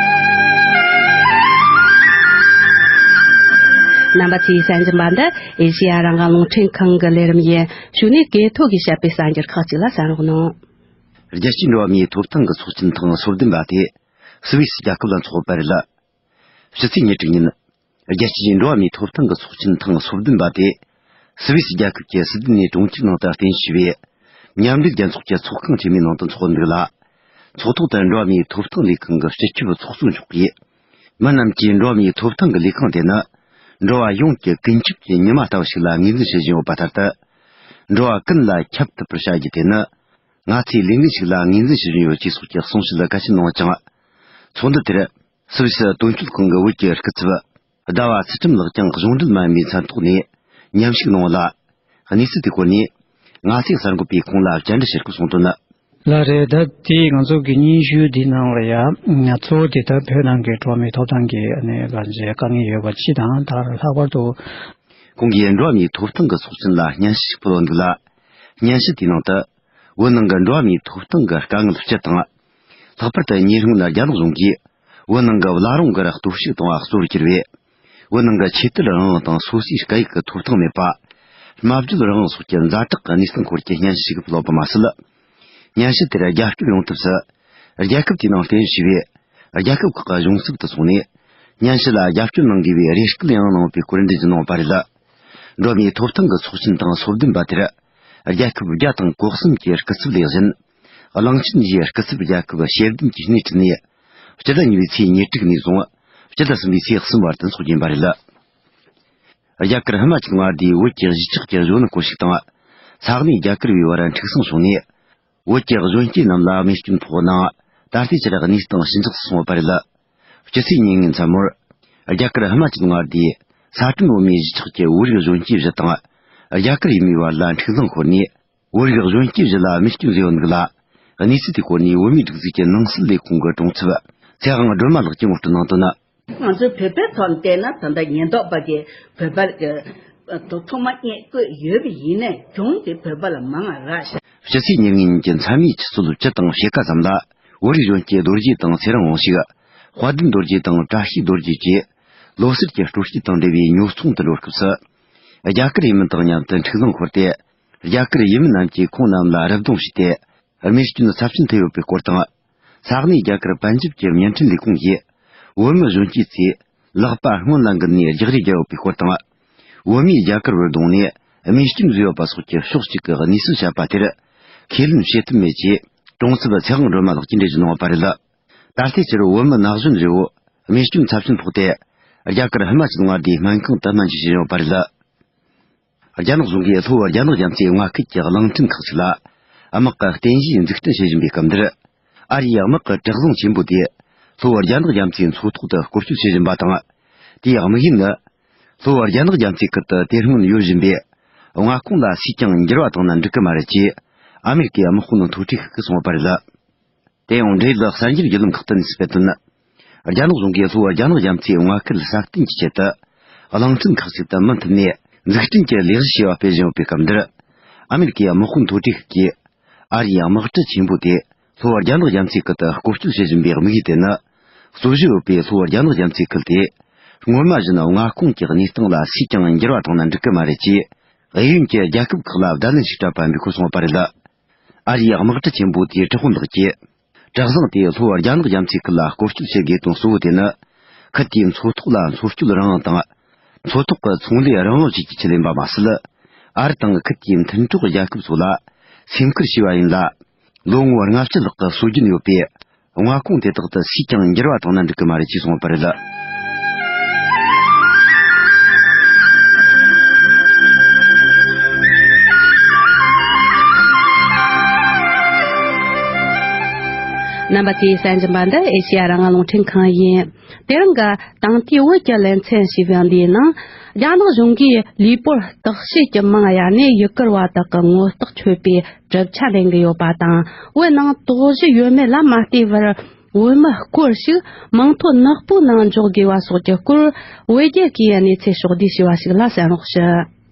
རྣམ་པ་ཚོས་གསན་བཞིན་པ་འདི་ཨེ་ཤེ་ཡ་རང་དབང་རླུང་འཕྲིན་ཁང་གི་ལས་རིམ་ཡིན། གཞུག་ནས་གེ་ཐོ་གིས་བཤད་པའི་གསར་འགྱུར་ཁག་ཅིག་ལ་གསན་རོགས་གནང་། རྒྱལ་སྤྱིའི་འགྲོ་བ་མིའི་ཐོབ་ཐང་གི་ཚོགས་ཆེན་ཐེངས་སོ་བདུན་པ་དེ་སུད་སི་རྒྱལ་ཁབ་ལ་འཚོགས་པ་རེད། ཕྱི་ཚེས་ཉེར་དྲུག་ཉིན། རྒྱལ་སྤྱིའི་འགྲོ་བ་མིའི་ཐོབ་ཐང་གི་ཚོགས་ཆེན་ཐེངས་སོ་བདུན་པ་དེ། སུད་སི་རྒྱལ་ཁབ་ཀྱི་སི་ཌི་ནེ་གྲོང་ཁྱེར་ནང་དུ་རྟེན་གཞི་བྱས་པའི། མཉམ་འབྲེལ་རྒྱལ་ཚོགས་ཀྱི་ཚོགས་ཁང་ཆེན་མོའི་ནང་དུ་འཚོགས་འདུག་ལ། ཚོགས་ཐོག་ཏུ་འགྲོ་བ་མིའི་ཐོབ་ཐང་ལས་ཁང་གི་སྤྱི་ཁྱབ་ཚོགས་གཙོ་མཆོག་གིས། མི་རྣམས་ཀྱིས་འགྲོ་བ་མིའི་ཐོབ་ཐང་གི་ལས་ཁང་དེ་ནི། འགྲོ་བ་ཡོངས་ཀྱི་ཀུན་ཁྱབ་ཀྱི་ཉི་མ་ལྟ་བུ་ཞིག་ལ་ངོས་འཛིན་བྱེད་བཞིན་ཡོད་པ་ལྟར་དུ། འགྲོ་བ་ཀུན་ལ་ཁྱབ་ཐུབ་པར་བྱ་རྒྱུ་དེ་ནི། ང་ཚོའི་ལས་འགན་ཞིག་ལ་ངོས་འཛིན་བྱེད་བཞིན་ཡོད་ཅེས་སོགས་ཀྱི་གསུང་བཤད་གལ་ཆེན་གནང་བ་ཅིང་། ཚོགས་འདུ་དེར། སུད་སི་དོན་གཅོད་ཁང་གི་བོད་ཀྱི་སྐུ་ཚབ། ཟླ་བ་ཚུལ་ཁྲིམས་ལགས་ཀྱང་གཞུང་འབྲེལ་མ་ཡིན་པའི་མཚན་ཐོག་ནས་མཉམ་ཞུགས་གནང་བ་ལ། གནས་ཚུལ་དེའི་སྐོར་ནས་ང་ཚོའི་གསར་འགོད་པས་ཁོང་ལ་བཅར་འདྲི་བྱེད་སྐོར་གསུངས་དོན། ལགས་རེད། ད་དེ་ང་ཚོ་གི་སྙན་ཞུ་འདི་ནང་ལ་ཡང་ང་ཚོ་དེ་ལྟར་བོད་ནང་གི་འགྲོ་བ་མིའི་ཐོབ་ཐང་གི་ཨ་ནི་གང་ཅི་དཀའ་ངལ་ཡོད་པ་སྤྱི་དང་། ད་ལྷག་པར་དུ། ཁོང་གིས་འགྲོ་བ་མིའི་ཐོབ་ཐང་གི་ཚོགས་ཆེན་ལ་སྙན་ཞུ་ཞིག་ཕུལ་བ་འདུག་ལ། སྙན་ཞུ་དེའི་ནང་དུ། བོད་ནང་གི་འགྲོ་བ་མིའི་ཐོབ་ཐང་གི་དཀའ་ངལ་སྤྱི་དང་། ལྷག་པར་དུ་ཉེ་རིང་ན་རྒྱ་ནག་གཞུང་གིས་བོད་ནང་གི་བླ་བྲང་གི་ར་གཏོར་བཤིག་བཏང་བ་གཙོ་བོར་གྱུར་བའི། བོད་ནང་གི་ཆོས་དད་རང་དབང་དང་སོ་སོའི་སྐད་ཡིག་གི་ཐོབ་ཐང་མེད་པ། སྨྲ་བརྗོད་རང་དབང་སོགས་ཀྱི་ཛ་དྲག་གི་གནས་སྟངས་སྐོར་གྱི་སྙན་ཞུ་ཞིག་ཕུལ་བ་མ་ཟད། སྙན་ཞུ་དེར་རྒྱབ་སྐྱོར་ཡོང་ཐབས་སུ། རྒྱལ་ཁབ་དེའི་ནང་རྟེན་གཞི་བྱས་པའི་རྒྱལ་ཁབ་ཁག་གི་གཞུང་ཚབ་ཏུ་སོང་ནས། སྙན་ཞུ་ལ་རྒྱབ་སྐྱོར་གནང་དགོས་པའི་རེ་སྐུལ་ཡང་གནང་ཡོད་པའི་སྐོར་འགྲེལ་བརྗོད་གནང་བ་རེད། འགྲོ་བ་མིའི་ཐོབ་ཐང་གི་ཚོགས་ཆེན་དང་སོ་བདུན་པ་དེར། རྒྱལ་ཁབ་བརྒྱ་དང་གོ་གསུམ་གྱི་སྐུ་ཚབ་ལས་གཞན། གླིང་ཆེན་བཞིའི་སྐུ་ཚབ་རྒྱལ་ཁབ་ཞེ་བདུན་གྱིས་སྣེ་ཁྲིད་ནས། སྤྱི་ཟླ་གཉིས་པའི་ཚེས་ཉེར་དྲུག་ནས་བཟུང་། སྤྱི་ཟླ་གསུམ་པའི་ཚེས་གསུམ་བར་དུ་འཚོགས་རྒྱུ་ཡིན་པ་རེད། རྒྱ་གར་ཧི་མ་ཅལ་མངའ་སྡེའི་བོད་ཀྱི་གཞིས་ཆགས་ཀྱི་གཞོན་ནུ་སྐོར་ཞིག་དང་། ས་གནས་རྒྱ་གར་བའི་བར་འཁྲུག་ཟིང་བྱུང་ནས། བོད་ཀྱི་གཞོན་སྐྱེས་རྣམས་ལ་རྨས་སྐྱོན་ཕོག་ནའང་། ད་ལྟའི་ཆར་གནས་སྟངས་ཞི་འཇགས་སུ་སོང་བ་རེད། སྤྱི་ཚེས་ཉེར་ལྔའི་མཚན་མོར། རྒྱ་གར་ཧི་མ་ཅལ་མངའ་སྡེའི་ས་ཁྲོན་བོད་མིའི་གཞིས་ཆགས་ཀྱི་བོད་རིགས་གཞོན་སྐྱེས་བཞི་དང་། རྒྱ་གར་ཡུལ་མིའི་བར་ལ་འཁྲུག་ཟིང་ཤོར་ནས། བོད་རིགས་གཞོན་སྐྱེས་བཞི་ལ་རྨས་སྐྱོན་བཟོས་ཡོད་འདུག་ལ། གནས་ཚུལ་དེའི་སྐོར་ནས་བོད་མིའི་སྒྲིག་འཛུགས་ཀྱི་ནང་སྲིད་ལས་ཁུངས་ཀྱི་གྲོང་ཚབ་ཚེ་དབང་སྒྲོལ་མ་ལགས་ཀྱིས་ངོ་སྤྲོད་གནང་དོན། ང་ཚོའི་བོད་པའི་ཐོག་ནས་བལྟས་ན། ད་ལྟ་ཉེན་རྟོག་པ་གིས་བོད་པ་གི་ཐོག་མ་བརྙན་བཀོད་ཡོད་པ་ཡིན་ནའི། གྱོང་དེ་བོད་པ་ལ་མང་བ་རག་ཤག་སྤྱི་ཚེས་ཉེར་ལྔ་ཉིན་གྱི་མཚན་མོའི་ཆུ་ཚོད་བཅུ་དང་ཕྱེད་ཀ་ཙམ་ལ། བོད་རིགས་གཞོན་སྐྱེས་རྡོ་རྗེ་དང་ཚེ་རིང་དབང་ཕྱུག་དཔལ་ལྡན་རྡོ་རྗེ་དང་བཀྲ་ཤིས་རྡོ་རྗེ་བཅས། ལོ་གསར་གྱི་སྤྲོ་སྐྱིད་དང་འབྲེལ་བའི་ཉོ་ཚོང་དུ་འགྲོ་སྐབས་སུ། རྒྱ་གར་ཡུལ་མི་དང་མཉམ་དུ་འཁྲུག་ཟིང་ཤོར་ཏེ། རྒྱ་གར་ཡུལ་མི་རྣམས་ཀྱིས་ཁོང་རྣམས་ལ་རུབ་རྡུང་བྱས་ཏེ། རྨས་སྐྱོན་ཚབས་ཆེན་ཐེབས་ཡོད་པའི་སྐོར་དང་། ས་གནས་རྒྱ་གར་པན་ཇབ་ཀྱི་བརྙན་འཕྲིན་ལས་ཁུངས་ཀྱིས། བོད་མི་གཞོན་སྐྱེས་ཚོས་ལག་པ་སྔོན་ལ་འགུལ་ནས་རྒྱག་རེས་བརྒྱབ་ཡོད་པའི་སྐོར་དང་། བོད་མིས་རྒྱ་གར་བར་བརྡུངས་ནས་རྨས་སྐྱོན་བཟོས་ཡོད་པ་སོགས་ཀྱི་ཕྱོགས་གཅིག་གི་གནས་ཚུལ་བཤད་པ་དེར། ཁས་ལེན་བྱེད་ཐུབ་མེད་ཅེས། གྲོང་གསེབ་ཚེ་དབང་སྒྲོལ་མ་ལགས་ཀྱིས་འགྲེལ་བརྗོད་གནང་བ་རེད། ད་ལྟའི་ཆར་བོད་མི་ན་གཞོན་བཞི་བོ་རྨས་སྐྱོན་ཚབས་ཆེན་ཕོག་སྟེ། རྒྱ་གར་ཧི་མ་ཅལ་མངའ་སྡེའི་སྨན་ཁང་དུ་སྨན་བཅོས་བྱེད་བཞིན་ཡོད་པ་རེད། རྒྱ་ནག་གཞུང་གིས་ལྷོ་བོད་རྒྱ་ནག་རྒྱ་མཚོའི་མངའ་ཁུལ་གྱི་གླིང་ཕྲན་ཁག་ཅིག་ལ། དམག་གི་རྟེན་གཞི་འཛུགས་སྐྲུན་བྱེད་བཞིན་པའི་སྐབས་འདིར། ཨ་རིའི་དམག་གི་དྲག་ཟིང་ཆེན་པོ་དེ། ལྷོ་བོད་རྒྱ་ནག་རྒྱ་མཚོའི་མཚོ་ཐོག་ཏུ་སྐོར་སྐྱོད་བྱེད་བཞིན་པ་དང་། དེའི་དམིགས་ཡུལ་ནི། ལྷོ་བོད་རྒྱ་ནག་རྒྱ་མཚོའི་ཁུལ་དུ་དེ་སྔོན་ཡོད་བཞིན་པའི། མངའ་ཁོངས་ལ་སུས་ཀྱང་འགྱུར་བ་བཏང་ན་འགྲིག་གི་མ་རེད་ཅེས། ཨ་མེ་རི་ཀའི་དམག་དཔོན་མཐོ་གྲས་ཤིག་གིས་གསུངས་པ་རེད། དེ་ཡང་འབྲེལ་ཡོད་གསར་འགྱུར་བརྒྱུད་ལམ་ཁག་ཏུ་གནས་ཚུལ་སྤེལ་དོན། རྒྱ་ནག་གཞུང་གིས་ལྷོ་བོད་རྒྱ་ནག་རྒྱ་མཚོའི་མངའ་ཁུལ་སྲ་བརྟན་གྱི་ཆེད་དུ། གླིང་ཕྲན་ཁག་ཅིག་ཏུ་མུ་མཐུད་ནས་འཛུགས་སྐྲུན་གྱི་ལས་གཞི་བྱས་པ་སྤེལ་བཞིན་ཡོད་པའི་སྐབས་འདིར། ཨ་མེ་རི་ཀའི་དམག་དཔོན་མཐོ་གྲས་ཤིག་གིས། ཨ་རིའི་དམག་གྲུ་ཆེན་པོ་དེ་ལྷོ་བོད་རྒྱ་ནག་རྒྱ་མཚོའི་ཁུལ་དུ་སྐོར་སྐྱོད་བྱེད་བཞིན་པའི་དམིགས་ཡུལ་དེ་ནི། རྩོད་གཞི་ཡོད་པའི་ལྷོ་བོད་རྒྱ་ནག་རྒྱ་མཚོའི་ཁུལ་དེ། སྔོན་མ་བཞིན་མངའ་ཁོངས་ཀྱི་གནས་སྟངས་ལ་སུས་ཀྱང་འགྱུར་བ་བཏང་ན་འགྲིག་གི་མ་རེད་ཅེས། གཡས་གཡོན་གྱི་རྒྱལ་ཁབ་ཁག་ལ་བརྡ་ལན་ཞིག་སྤྲད་པ་འདུག་གོ་གསུངས་པ་རེད། ཨ་རིའི་དམག་གྲུ་ཆེན་པོ་དེའི་གྲུ་དཔོན་དག་གིས། གྲུ་གཟིངས་དེས་ལྷོ་བོད་རྒྱ་ནག་རྒྱ་མཚོའི་ཁུལ་ལ་སྐོར་སྐྱོད་བྱེད་དགོས་དོན་གཙོ་བོ་དེ་ནི། ཁུལ་དེའི་མཚོ་ཐོག་ལ་མཚོ་སྐྱོད་རང་དབང་དང་། མཚོ་ཐོག་གི་ཚོང་ལས་རང་དབང་བཅས་ཀྱི་ཆེད་ཡིན་པ་མ་ཟད། ཨ་རི་དང་ཁུལ་དེའི་མཐུན་གྲོགས་རྒྱལ་ཁབ་ཚོ་ལ་སེམས་ཁུར་བྱས་པ་ཡིན་ལ། ལོ་ངོ་ལྔ་བཅུ་ལྷག་གི་སྲོལ་རྒྱུན་ཡོད་པའི་མངའ་ཁོངས་དེ་དག་ཏུ་སུས་ཀྱང་འགྱུར་བ་བཏང་ན་འགྲིག་གི་མ་རེད་ཅེས་གསུངས་པ་རེད། རྣམ་པ་ཚོས་གསན་བཞིན་པ་འདི་ཨེ་ཤེ་ཡ་རང་དབང་རླུང་འཕྲིན་ཁང་ཡིན། དེ་རིང་གི་དེང་དུས་བོད་ཀྱི་ལེ་ཚན་ཞེས་པ་འདིའི་ནང་། རྒྱ་ནག་གཞུང་གིས་ལུས་པོར་བརྟག་དཔྱད་ཀྱི་མིང་གཡར་ནས་ཡུ་གུར་བ་དག་གི་ངོ་རྟགས་ཆོད་པའི་གྲུབ་ཆ་ལེན་གྱི་ཡོད་པ་དང་། བོད་ནང་དོགས་གཞི་ཡོད་མེད་ལ་མ་ལྟོས་པར། བོད་མི་སྐོར་ཞིག་མིང་ཐོ་ནག་པོའི་ནང་འཇོག་དགོས་པ་སོགས་ཀྱི་སྐོར། བོད་རྒྱ་གིས་གནས་ཚུལ་ཕྱོགས་བསྡུས་བྱས་པ་ཞིག་ལ་གསན་རོགས་ཞུ།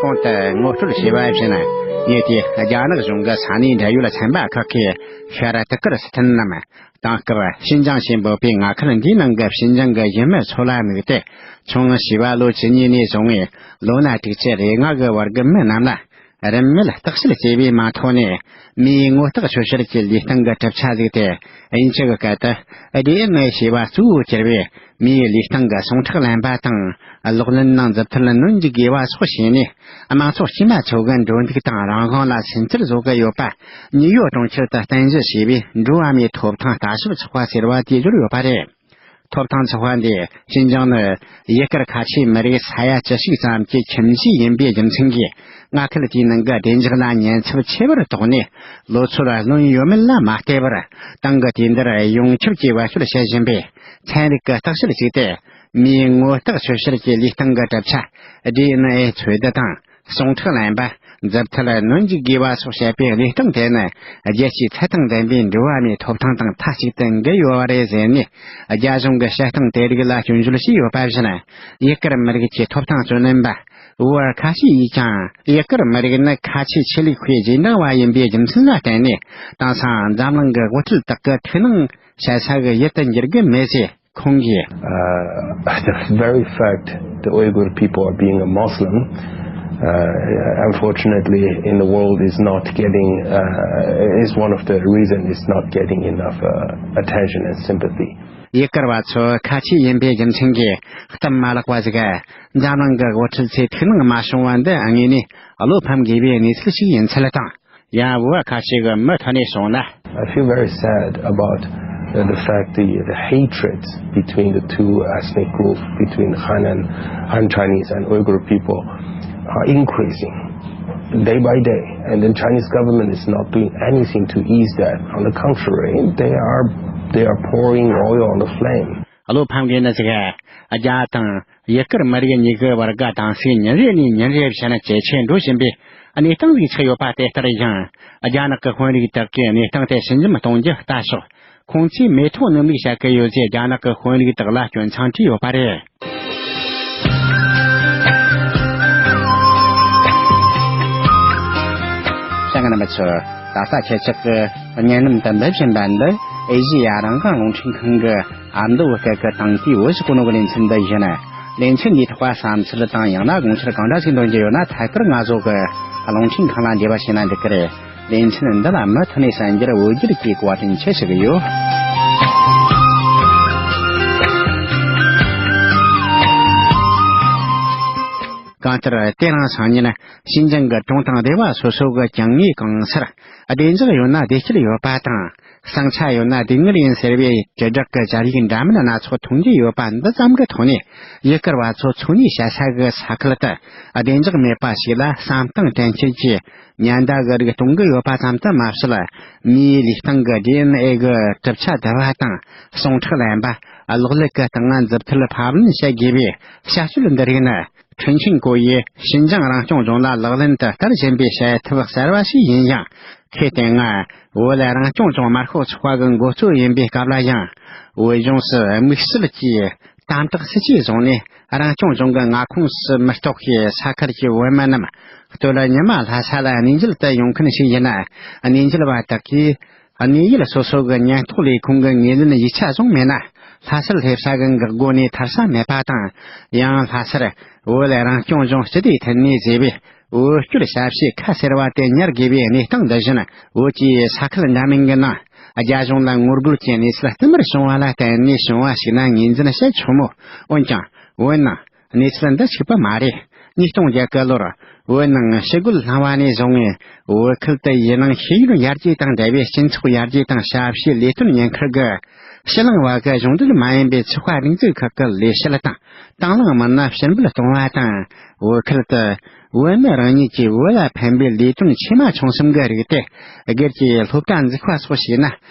གོང་དུ་ངོ་སྤྲོད་བྱས་པ་བཞིན། ངས་དེ་རྒྱ་ནག་གཞུང་གི་ས་གནས་འབྲེལ་ཡོད་ཚན་པ་ཁག་གིས་ཤར་ཏི་ཀིར་སི་ཐན་ནམ། དེང་སྐབས་ཞིན་ཅང་ཞེས་འབོད་པའི་མངའ་ཁུལ་འདིའི་ནང་གི་ཞིན་ཅང་གི་ཡུལ་མི་ཚོ་ལ་དམིགས་ཏེ། ཆུང་བྱིས་པ་ལོ་བཅུ་གཉིས་ནས་བཟུང་བའི་ལོ་ན་དྲུག་ཅུ་རེ་ལྔ་གི་བར་གྱི་མི་རྣམས་ལ། རིན་མེད་བརྟག་དཔྱད་བྱས་པའི་མིང་ཐོ་ནས། མིའི་ངོ་རྟགས་ཆོད་བཤེར་གྱི་ལུས་སྟེང་གི་གྲུབ་ཆ་བཟུང་སྟེ། དབྱིན་ཇི་གི་སྐད་དུ། ཌི་ཨེན་ཨེ་ཞེས་པ་གཙོ་བོར་གྱུར་པའི་མིའི་ལུས་སྟེང་གི་ཟུངས་ཁྲག་ལེན་པ་དང་། གློག་ཀླད་ནང་མཛུབ་ཐེལ་སྣོན་འཇུག་དགོས་པ་སོགས་བྱས་ནས། དམངས་གཙོ་དཀྱུས་མ་ཚོ་གི་འགྲོ་འདུག་དང་རང་དབང་ལ་སུན་གཙེར་བཟོ་གི་ཡོད་པ། ནིའུ་ཡོག་གྲོང་ཁྱེར་དུ་རྟེན་གཞི་བྱས་པའི་འགྲོ་བ་མིའི་ཐོབ་ཐང་ལྟ་ཞིབ་ཚོགས་པ་ཟེར་བ་དེས་བརྗོད་ཡོད་པ་རེད། ཐོབ་ཐང་ཚོགས་པ་འདིས་ཞིན་ཅང་ནི་ཡུལ་སྐོར་ཁ་ཆེའི་མི་རིགས་ས་ཡ་བཅུ་གཅིག་ཙམ་གྱི་ཁྱིམ་གཞིས་ཡིན་པའི་རྒྱུ་མཚན་གྱིས། མངའ་ཁུལ་དེའི་ནང་གི་བདེ་འཇགས་ལ་ཉེན་ཚབས་ཆེ་བར་དོགས་ནས། ལོ་ཚོད་ལོན་ཡོད་མེད་ལ་མ་ལྟོས་པར། ཏང་གིས་དུས་འདིར་ཡོངས་ཁྱབ་ཀྱིས་བེད་སྤྱོད་བྱེད་བཞིན་པའི་ཚན་རིག་གི་བརྟག་དཔྱད་ཅིག་སྟེ། མིའི་ངོ་རྟགས་ཆོད་བཤེར་གྱི་ལུས་སྟེང་གི་གྲུབ་ཆ། ཌི་ཨེན་ཨེ་འཚོལ་བསྡུ་དང་ཟུངས་ཁྲག་ལེན་པ། མཛུབ་ཐེལ་གནོན་འཇུག་དགོས་པ་སོགས་བཤད་པའི་གནས་སྟངས་དེ་ནི། རྒྱལ་སྤྱིའི་ཚད་དང་ལྡན་པའི་འགྲོ་བ་མིའི་ཐོབ་ཐང་དང་མཐའ་གཅིག་ཏུ་འགལ་ཡོད་པ་རེད་ཟེར་ནས། རྒྱ་གཞུང་གི་བཤད་སྟངས་དེ་རིགས་ལ་སྐྱོན་བརྗོད་བྱས་ཡོད་པ་བཞིན། ཡུ་གུར་མི་རིགས་ཀྱི་ཐོབ་ཐང་རྩོད་ལེན་པ་ཝུའུ་ཁ་ཤི་ཡིས་ཀྱང་། ཡུ་གུར་མི་རིགས་ནི་ཁ་ཆེ་ཆོས་ལུགས་པའི་རྗེས་འབྲང་བ་ཡིན་པའི་རྒྱུ་མཚན་ལ་བརྟེན་ནས། དེང་སང་འཛམ་གླིང་གི་དབུ་ཁྲིད་དག་གི་ཐུགས་སྣང་བྱ་ས་གི་ཡུལ་དུ་འགྱུར་གི་མེད་ཅེས་ཁོང་གིས། Uh, the very fact the Uyghur people are being a Muslim, uh, unfortunately, in the world is not getting, uh, is one of the reason it's not getting enough, uh, attention and sympathy. ཡུ་གུར་བ་ཚོ་ཁ་ཆེ་ཡིན་པའི་རྒྱུ་མཚན་གྱིས་སྟབས་མ་ལེགས་པ་ཟིག་འཛམ་གླིང་གི་དབུ་ཁྲིད་ཚོས་ཐུགས་སྣང་མ་བྱུང་བ་འདི་དངོས་ནས་བློ་ཕམ་དགོས་པའི་གནས་ཚུལ་ཞིག་ཡིན་ཚུལ་དང་། ཡང་ཝུའུ་ཁ་ཤི་གི་མུ་མཐུད་ནས་གསུངས་ན། I feel very sad about, uh, the fact the, the hatred between the two ethnic groups, between Han and Han Chinese and Uyghur people, are increasing day by day, and the Chinese government is not doing anything to ease that. On the contrary, they are, they are pouring oil on the flame. བློ་ཕམ་གི་ནི་ཟིག་རྒྱ་དང་ཡུ་གུར་མི་རིགས་གཉིས་ཀྱི་བར་གྱི་དྭངས་གསལ་ཉིན་རེ་ནས་ཉིན་རེ་བཞིན་ཇེ་ཆེར་འགྲོ་བཞིན་པའི་གནས་སྟངས་ལས་ཆགས་ཡོད་པ་དེ་ལྟར་ཡང་། རྒྱ་ནག་གི་དཔོན་རིགས་དག་གིས་གནས་སྟངས་དེ་ཞི་འཇམ་གཏོང་རྒྱུ་ལྟ་ཞོག་ཁོང་ཚོས་མེ་ཏོག་སྣུམ་རིགས་བཤད་ཀྱི་ཡོད་ཅེས་རྒྱ་ནག་གི་དཔོན་རིགས་དག་ལ་སྐྱོན་མཚང་བྲིས་ཡོད་པ་རེད། ཤ་ང་ན་མི་ཚོ། ད་ལྟ་ཁྱེད་ཅག་གི་བརྙན་ལམ་དུ་འབེབས་བཞིན་པ་འདི་ཨེ་ཤི་ཡ་རང་དབང་རླུང་འཕྲིན་ཁང་གི་ཨ་མདོ་བོད་སྐད་ཀྱི་དང་གི་བོད་ཞུ་གོ་ནོ་གི་ལེ་ཚན་འདི་ཡིན། ལེ་ཚན་འདིའི་ཐོག་བསམ་ཚུལ་དང་ཡང་ན་དགོངས་ཚུལ་གང་འདྲ་ཞིག་འདོན་རྒྱུ་ཡོད་ན་ཐད་ཀར་ང་ཚོ་གི་རླུང་འཕྲིན་ཁང་ལ་འབྲེལ་བ་བྱས་ན་འགྲིག་གི་རེད། ལེ་ཚན་འདི་ལ་མུ་མཐུད་ནས་གསན་རྒྱུར་འོས་བསྡུར་གྱིས་བཀའ་དྲིན་ཆེ་ཞུ་གི་ཡོད། གང་ལྟར་དེ་རིང་སང་ཉིན་ཞིན་ཅང་གི་གྲོང་དང་སྡེ་བ་སོ་སོ་གི་གྱང་ངོས་གང་སར་བདེ་འཇགས་ཡོད་ན་བདེ་སྐྱིད་ཡོད་པ་དང་། ཟིང་ཆ་ཡོད་ན་སྡུག་བསྔལ་ཡིན་ཟེར་བའི་དྲིལ་བསྒྲགས་ཀྱི་སྦྱར་ཡིག་འདྲ་མིན་སྣ་ཚོགས་མཐོང་རྒྱུ་ཡོད་པ་འདི་ཙམ་གྱི་ཐོག་ནས་ཡུ་གུར་བ་ཚོ་འཚོ་གནས་བྱེད་ས་གི་ས་ཁུལ་དུ་བདེ་འཇགས་མེད་པ་ཞིག་ལ་བསམ་སྟངས་དྲན་འཁྱེར་གྱིས་ཉེན་བརྡ་གི་རིགས་གཏོང་གི་ཡོད་པ་ཙམ་དུ་མ་ཟད། མིའི་ལུས་སྟེང་གི་ཌི་ཨེན་ཨེ་གི་གྲུབ་ཆ་བསྡུ་བ་དང་ཟུངས་ཁྲག་ལེན་པ། གློག་ཀླད་ཀྱི་སྟེང་ང་མཛུབ་ཐེལ་ཕབ་ལེན་བྱེད་དགོས་པའི་བྱ་སྤྱོད་འདི་རིགས་ནི། ཁྲིན་ཆིན་ཀོ་ཡིས་ཞིན་ཅང་རང་སྐྱོང་ལྗོངས་ལ་ལག་ལེན་དུ་བསྟར་བཞིན་པའི་བྱེད་ཐབས་གསར་བ་ཞིག་ཡིན་ཡང་། ཁོས་བསྟན་ང་བོད་ལ་རང་སྐྱོང་ལྗོངས་དམར་ཤོག་ཚོགས་པ་གི་འགོ་གཙོ་ཡིན་པའི་སྐབས་ལ་ཡང་། བོད་ལྗོངས་སུ་དམིགས་བསལ་གྱིས་དམ་དྲག་སྲིད་ཇུས་བཟུང་ནས། རང་སྐྱོང་ལྗོངས་ཀྱི་མངའ་ཁོངས་སུ་མི་གཏོགས་པའི་ས་ཁུལ་གྱི་བོད་མི་རྣམས་སྟོད་ཉི་མ་ལྷ་ས་ལ་གནས་མཇལ་དུ་ཡོང་མཁན་ཞིག་ཡིན་ན། གནས་མཇལ་བ་དག་གིས་གནས་ཡུལ་སོ་སོ་གི་ཉེན་རྟོག་ལས་ཁུངས་ཀྱི་ངོས་ལེན་ཡིག་ཆ་བཟུང་མེད་ན། ལྷ་སར་སླེབས་ས་གི་འགག་སྒོ་ནས་ཐར་ས་མེད་པ་དང་། ཡང་ལྷ་སར་བོད་རང་སྐྱོང་ལྗོངས་སྤྱི་བདེའི་ཐོན་ལས་ཟེར་བའི་བོད་སྐྱོར་ཞབས་ཞུའི་ཁ་ཟེར་བ་དེ་ཉར་དགོས་པའི་གནས་སྟངས་འདི་བཞིན། བོད་ཀྱི་ས་ཁུལ་འདྲ་མིན་གྱི་ནང་རྒྱ་གཞུང་ལ་ངོ་རྒོལ་གྱི་གནས་ཚུལ་བསྟུད་མར་བྱུང་བ་ལ་བརྟེན་ནས་བྱུང་བ་ཞིག་ན་ངོས་འཛིན་བྱེད་ཆོག་མོད། འོན་ཀྱང་། བོད་ནང་གནས་ཚུལ་འདི་གཅིག་པ་མ་རེད། ཉིས་སྟོང་བརྒྱད་གི་ལོར་བོད་ནང་ཞི་རྒོལ་བསླངས་པ་ནས་བཟུང་ངས་བོད་ཁུལ་དུ་ཡུལ་ནང་ཤེས་ཡོན་ཡར་རྒྱས་དང་འབྲེལ་བའི་སྤྱི་ཚོགས་ཡར་རྒྱས་དང་ཞབས་ཞུའི་ལས་དོན་ཉེན་ཁུལ་གྱི་ཕྱི་གླིང་བ་གི་གཞུང་འབྲེལ་མ་ཡིན་པའི་ཚོགས་པ་སྒྲིག་འཛུགས་ཁག་གི་ལས་བྱེད་དང་དང་བླངས་མི་སྣ་ཕྱིར་འབུད་གཏོང་བ་དང་། བོད་ཁུལ་དུ་བོད་མི་རང་ཉིད་ཀྱིས་བོད་ལ་ཕན་པའི་ལས་དོན་ཆེ་མ་ཆུང་གསུམ་གྱི་རིགས་ཏེ། སྒེར་གྱི་སློབ་གྲྭ་འཛུགས་པ་སོགས་བྱས་ན།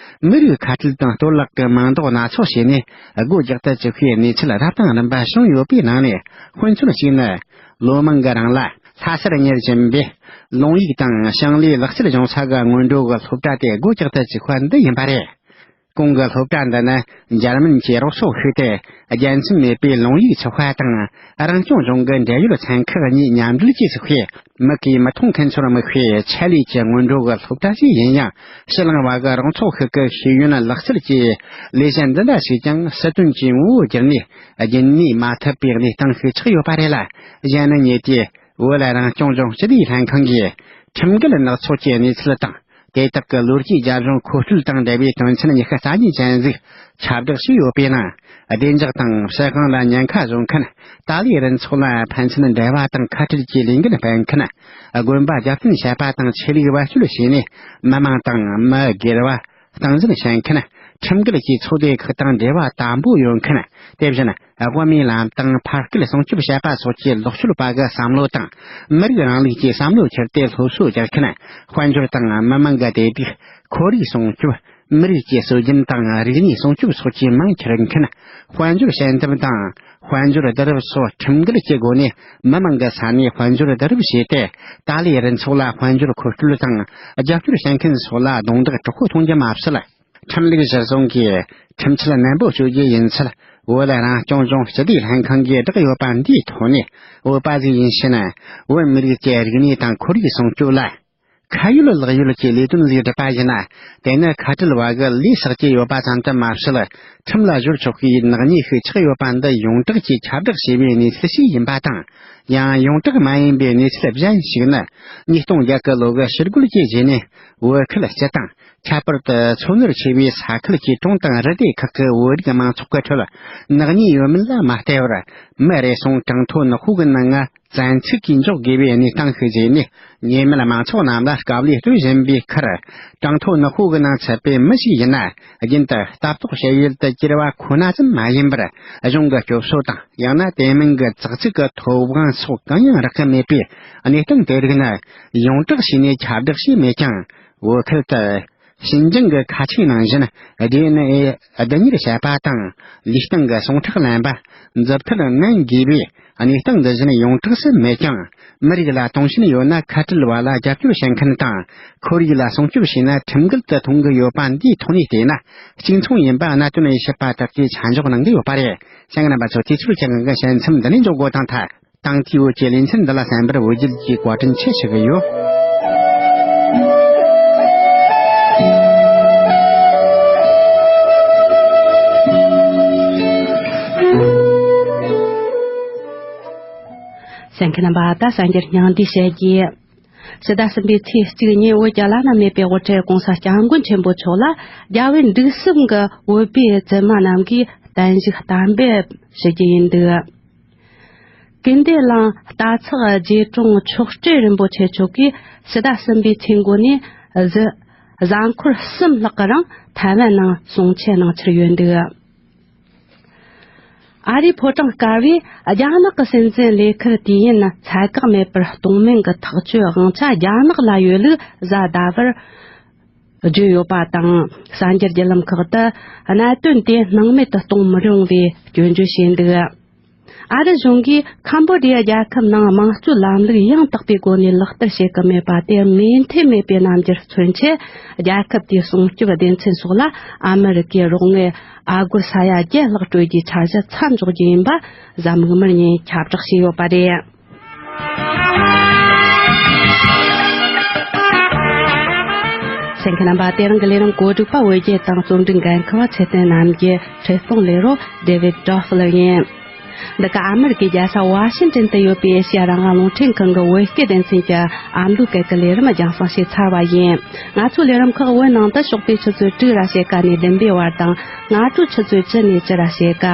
མི་རིགས་ཁ་བྲལ་དང་གཏོར་བརླག་གི་མིང་འདོགས་སྣ་ཚོགས་བྱས་ནས་སྒོ་རྒྱག་ཏུ་བཅུག་པའི་གནས་ཚུལ་རབ་དང་རིམ་པ་བྱུང་ཡོད་པའི་ནང་ནས། དཔེ་མཚོན་གཅིག་ནི། ལོ་མང་གི་རིང་ལ་ལྷ་སར་གཉེར་བཞིན་པའི་ལུང་ཡིག་དང་ཞིང་ལས་ལག་རྩལ་སྦྱོང་ས་གི་སྔོན་འགྲོ་གི་སློབ་གྲྭ་དེ་སྒོ་རྒྱག་ཏུ་བཅུག་པ་འདི་ཡིན་པ་རེད། གོང་གི་སློབ་གྲྭ་འདི་ནི་འཇར་མན་གྱི་རོགས་ཚོགས་ཤིག་སྟེ། རྒྱལ་མཚམས་མེད་པའི་ལུང་ཡིག་ཚོགས་པ་དང་རང་སྐྱོང་ལྗོངས་ཀྱི་འབྲེལ་ཡོད་ཚན་ཁག་གཉིས་མཉམ་འབྲེལ་གྱིས་བཙུགས་པའི་མིག་གིས་མི་མཐོང་མཁན་ཚོར་དམིགས་པའི་ཆེད་ལས་ཀྱི་སྔོན་འགྲོ་གི་སློབ་གྲྭ་ཞིག་ཡིན་ཡང་། ཕྱི་གླིང་བ་གི་རོགས་ཚོགས་ཤིག་གི་ཤེས་ཡོན་ལག་རྩལ་གྱི་ལས་གཞི་འདི་འདྲ་ཞིག་ཀྱང་སྲིད་དོན་གྱི་ངོ་བོ་བསྒྱུར་ནས་རྒྱུན་གནས་མ་ཐུབ་པའི་གནས་སྟངས་ཤིག་ཆགས་ཡོད་པ་རེད་ལ། གཞན་ནི་ཉེ་དུས་བོད་ལ་རང་སྐྱོང་ལྗོངས་སྤྱི་བདེའི་ལྷན་ཁང་གིས་ཁྲིམས་འགལ་ནག་ཚོགས་ཀྱི་གནས་ཚུལ་དང་། དེ་དག་གི་ལོ་རྒྱུས་རྒྱབ་ལྗོངས་མཁོ་སྤྲོད་དང་འབྲེལ་བའི་དོན་ཚན་ཉི་ཤུ་རྩ་གཉིས་ཅན་ཟིག་ཁྱབ་བསྒྲགས་བྱས་ཡོད་པའི་ནང་། བདེ་འཇགས་དང་ཕྱི་གང་ལ་ཉེན་ཁ་བཟོ་མཁན། ཏཱ་ལའི་རུ་ཚོགས་ལ་ཕན་ཚུན་འབྲེལ་བ་དང་ཁ་བྲལ་གྱི་ལས་འགན་སྤེལ་མཁན། དགོན་པ་རྒྱབ་རྟེན་བྱེད་པ་དང་ཆོས་ལུགས་བེད་སྤྱོད་བྱས་ནས་མི་མང་དང་མི་སྒེར་བ། སྟངས་འཛིན་བྱེད་མཁན། ཁྲིམས་འགལ་གྱིས་ཚོགས་སྡེ་ཁག་དང་འབྲེལ་བ་དམ་པོ་ཡོད་མཁན། དེ་བཞིན་དབུ་མའི་ལམ་དང་ཕ་སྐད་སྲུང་སྐྱོབ་བྱེད་པ་སོགས་ཀྱི་ལོག་སྤྱོད་པ་གི་བསམ་བློ་དང་། མི་རིགས་རིང་ལུགས་ཀྱི་བསམ་བློ་ཁྱེར་ཏེ་སློབ་གསོ་རྒྱག་མཁན། དཔལ་འབྱོར་དང་མི་མང་གི་བདེ་སྡུག་ཁོར་ཡུག་སྲུང་སྐྱོབ། མི་རིགས་ཀྱི་སྲོལ་རྒྱུན་དང་རིག་གནས་སྲུང་སྐྱོབ་སོགས་ཀྱི་མིང་ཁྱེར་མཁན་དཔལ་འབྱོར་དཔྱད་འདེམས་དང་དཔལ་འབྱོར་བསྡུ་རུབ་སོགས་ཁྲིམས་འགལ་གྱི་སྒོ་ནས་མི་མང་གི་ས་ནས་དཔལ་འབྱོར་བསྡུ་རུབ་བྱས་ཏེ། ཏཱ་ལའི་རུ་ཚོགས་ལ་དཔལ་འབྱོར་མཁོ་སྤྲོད་དང་རྒྱབ་སྐྱོར་བྱེད་མཁན་སོགས་ལ་རྡུང་རྡེག་དྲག་པོ་གཏོང་རྒྱུ་མ་ཟད། ཁྲིམས་ལུགས་གཞིར་བཟུང་གིས་ཁྲིམས་ཆད་ནན་པོ་གཅོད་རྒྱུ་ཡིན་ཚུལ། བོད་རང་སྐྱོང་ལྗོངས་སྤྱི་བདེའི་ལྷན་ཁང་གིས་བསྒྲགས་ཡོད་པ་འདིའི་ཐོག་ནས། བོད་པ་ཟིག་ཡིན་ཕྱིན་བོད་མི་རིགས་ཀྱི་རིག་གནས་དང་ཁོར་ཡུག་སྲུང་སྐྱོབ་ལ་ཁ་ཡོད་ལག་ཡོད་ཀྱི་ལས་དོན་ཟིག་བསྒྲུབས་པ་ཡིན་ན། དེ་ནི་ཁ་བྲལ་བ་གི་ལས་བསགས་ཀྱི་ཡོད་པ་ཙམ་དུ་མ་ཟད། ཁྲིམས་ལ་སྦྱོར་ཆོག་གི་ནག་ཉེས་ཤིག་ཆགས་ཡོད་པ་འདི་ཡོངས་གྲགས་ཀྱིས་ཁྱབ་བསྒྲགས་བྱས་པའི་གནས་ཚུལ་ཞིག་ཡིན་པ་དང་། ཡང་ཡོངས་གྲགས་མ་ཡིན་པའི་གནས་ཚུལ་གཞན་ཞིག་ནི། ཉིས་སྟོང་བརྒྱད་གི་ལོ་གི་ཕྱིར་རྒོལ་གྱི་རྗེས་ནས་བོད་ཁུལ་སྤྱི་དང་། ཁྱད་པར་དུ་མཚོ་སྔོན་ཆེ་བའི་ས་ཁུལ་གྱི་གྲོང་དང་རི་སྡེ་ཁག་གི་བོད་རིགས་མང་ཚོགས་ཀྱི་ཁྲོད་ནག་ཉེས་ཡོད་མེད་ལ་མ་ལྟོས་པར། མི་རེ་ཟུང་གྲངས་ཐོ་ནག་པོ་གི་ནང་ང་བཙན་ཚུགས་ཀྱིས་འཇོག་དགོས་པའི་གནས་སྟངས་ཤིག་བཟོས་ནས། ཉེས་མེད་མང་ཚོགས་རྣམས་ལ་དཀའ་ལས་སྤྲོད་བཞིན་པའི་ཁར། གྲངས་ཐོ་ནག་པོ་གི་ནང་ཚུད་པའི་མི་ཞིག་ཡིན་ན། རྒྱུན་དུ་ལྟ་རྟོག་བྱེད་ཡུལ་དུ་གྱུར་པ་ཁོ་ན་ཙམ་མ་ཡིན་པར། གཞུང་གི་སྐྱོབ་གསོ་དང་། ཡང་ན་དེ་མིན་གྱི་ཙག་ཙིག་གི་ཐོབ་དབང་སོགས་གང་ཡང་རག་གི་མེད་པའི་གནས་སྟངས་དེ་རིགས་ནི་ཡོངས་གྲགས་བྱས་ནས་ཁྱབ་བསྒྲགས་བྱས་མེད་ཀྱང་། བོད་ཁུལ་དུ་ཞིན་ཅང་གི་ཁ་ཆེའི་ནང་བཞིན་ཌི་ཨེན་ཨེ་བསྡུ་གཉེར་བྱེད་པ་དང་། ལུས་སྟེང་གི་ཟུངས་ཁྲག་ལེན་པ། མཛུབ་ཐེལ་མནན་དགོས་པའི་གནས་སྟངས་འདི་བཞིན་ཡོངས་གྲགས་སུ་མེད་ཀྱང་། མི་རིགས་ལ་དུང་ཞེན་ཡོད་ན་ཁ་བྲལ་བ་ལ་རྒྱབ་སྐྱོར་བྱེད་མཁན་དང་། ཁོར་ཡུག་ལ་སྲུང་སྐྱོབ་བྱས་ན་ཁྲིམས་འགལ་དུ་མཐོང་གི་ཡོད་པ་འདིའི་ཐོག་ནས་བལྟས་ན། གཅིག་མཚུངས་ཡིན་པ་གནད་དོན་དབྱེ་ཞིབ་པ་དག་གིས་ཆ་འཇོག་གནང་གི་ཡོད་པ་རེད། གསན་མཁན་རྣམ་པ་ཚོ། དུས་ཚོད་ཀྱི་དབང་གིས་དཔྱད་མཚམས་འདི་ནས་འཇོག་དགོས་དང་ཐལ། དང་དེའི་འོག་གི་ལེ་ཚན་འདི་ལ་གསན་པར་འོས་བསྡུ་གྱིས་བཀའ་དྲིན་ཆེ་ཞུ་གི་ཡོད། གསན་མཁན་རྣམ་པ། ད་གསར་འགྱུར་སྙིང་བསྡུས་བཤད་རྒྱུ། ཕྱི་ཟླ་གསུམ་པའི་ཚེས་གཅིག་ཉིན་བོད་ཀྱི་བླ་ན་མེད་པའི་དབུ་ཁྲིད་༸གོང་ས་༸སྐྱབས་མགོན་ཆེན་པོ་མཆོག་ལ་རྒྱལ་བའི་འདུག་སེམས་ཀྱི་བོད་པའི་བཙུན་མ་རྣམས་ཀྱིས་བརྟན་བཞུགས་གཏན་འབེབས་ཞུ་རྒྱུ་ཡིན་འདུག། ཀུན་བདེ་གླིང་རྟ་ཚག་རྗེ་དྲུང་མཆོག་སྤྲུལ་རིན་པོ་ཆེ་མཆོག་གིས་ཕྱི་ཟླ་གསུམ་པའི་ཚེས་འགོ་ནས་གཟའ་འཁོར་གསུམ་ལྷག་གི་རིང་ཐའེ་ཝན་ནང་གསུང་ཆོས་གནང་འཆར་ཡོད་འདུག། ཨ་རིའི་ཕོ་བྲང་དཀར་པོས་རྒྱ་ནག་གི་སྲིད་འཛིན་ལས་ཁུར་དུས་ཡུན་ཚད་བཀག་མེད་པར་གཏོང་མིན་གྱི་ཐག་གཅོད་དབང་ཆ་རྒྱ་ནག་ལ་ཡོད་ལུགས་གཟའ་ཟླ་བར་བརྗོད་ཡོད་པ་དང་། གསར་འགྱུར་བརྒྱུད་ལམ་ཁག་ཏུ་གནད་དོན་དེ་སྣང་མེད་དུ་གཏོང་མི་རུང་བའི་སྐྱོན་བརྗོད་བྱས་འདུག། ཨ་རི་གཞུང་གིས་ཁམ་བོ་ཌི་ཡ་རྒྱལ་ཁབ་ནང་དམངས་གཙོའི་ལམ་ལུགས་ཡང་དག་པའི་སྒོ་ནས་ལག་བསྟར་བྱེད་ཀྱི་མེད་པ་དེ་མོས་མཐུན་མེད་པའི་རྣམ་འགྱུར་མཚོན་ཆེད། རྒྱལ་ཁབ་དེའི་སྲུང་སྐྱོབ་སྡེ་ཚན་སོགས་ལ་ཨ་མི་རི་ཀའི་རོགས་དངུལ་ཨ་སྒོར་ས་ཡ་བརྒྱད་ལྷག་སྤྲོད་རྒྱུའི་འཆར་གཞི་མཚམས་འཇོག་རྒྱུ་ཡིན་པ་གཟའ་མིག་དམར་ཉིན་ཁྱབ་བསྒྲགས་བྱས་ཡོད་པ་རེད། གསན་མཁན་རྣམ་པ། དེ་རིང་གི་ལས་རིམ་གོ་སྒྲིག་པ། བོད་རྒྱལ་དང་རྩོམ་སྒྲིག་འགན་འཁུར་བ་ཚེ་བརྟན་རྣམ་རྒྱལ། འཕྲིན་གཏོང་ལས་རོགས་ཌེ་ཝིད་ཌོ་ཧྥ་ལི་ཡིན། འདི་ག་ཨ་མེ་རི་ཀའི་རྒྱལ་ས་ཝ་ཤིང་ཏན་དུ་ཡོད་པའི་ཨེ་ཤི་ཡ་རང་དབང་རླུང་འཕྲིན་ཁང་གི་བོད་སྐད་སྡེ་ཚན་གྱི་ཨ་མདོའི་སྐད་ཀྱི་ལས་རིམ་རྒྱང་སྲིང་བྱས་ཚར་བ་ཡིན། ང་ཚོའི་ལས་རིམ་ཁག་བོད་ནང་དུ་ཞོགས་པའི་ཆུ་ཚོད་དྲུག་ར་ཕྱེད་ཀ་ནས་བདུན་པའི་བར་དང་། སྔ་དྲོའི་ཆུ་ཚོད་བཅུ་ནས་བཅུ་ར་ཕྱེད་ཀ།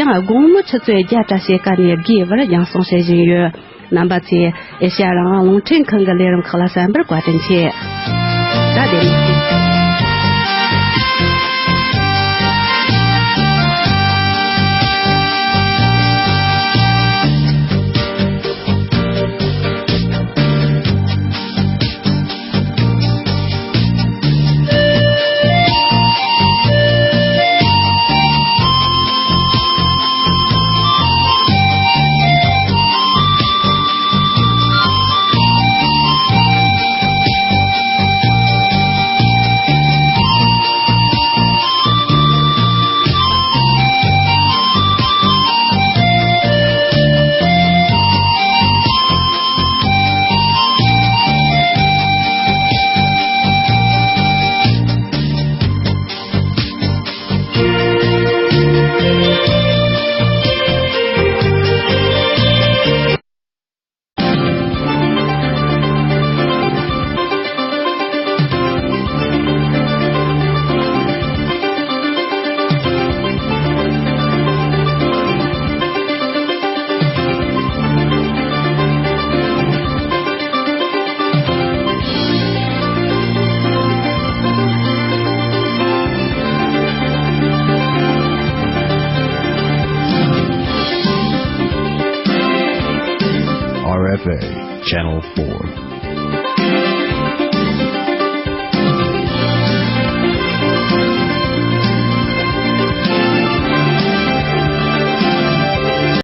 ཡང་དགོང་མོའི་ཆུ་ཚོད་བརྒྱད་ར་ཕྱེད་ཀ་ནས་དགུའི་བར་རྒྱང་སྲིང་བྱེད་བཞིན་ཡོད། རྣམ་པ་ཚོས་ཨེ་ཤ་ཡ་རང་དབང་རླུང་འཕྲིན་ཁང་གི་ལས་རིམ་ཁག་ལ་གསན་པར་བཀའ་དྲིན་ཆེ། ད་དེ་རིང་R F A Channel four.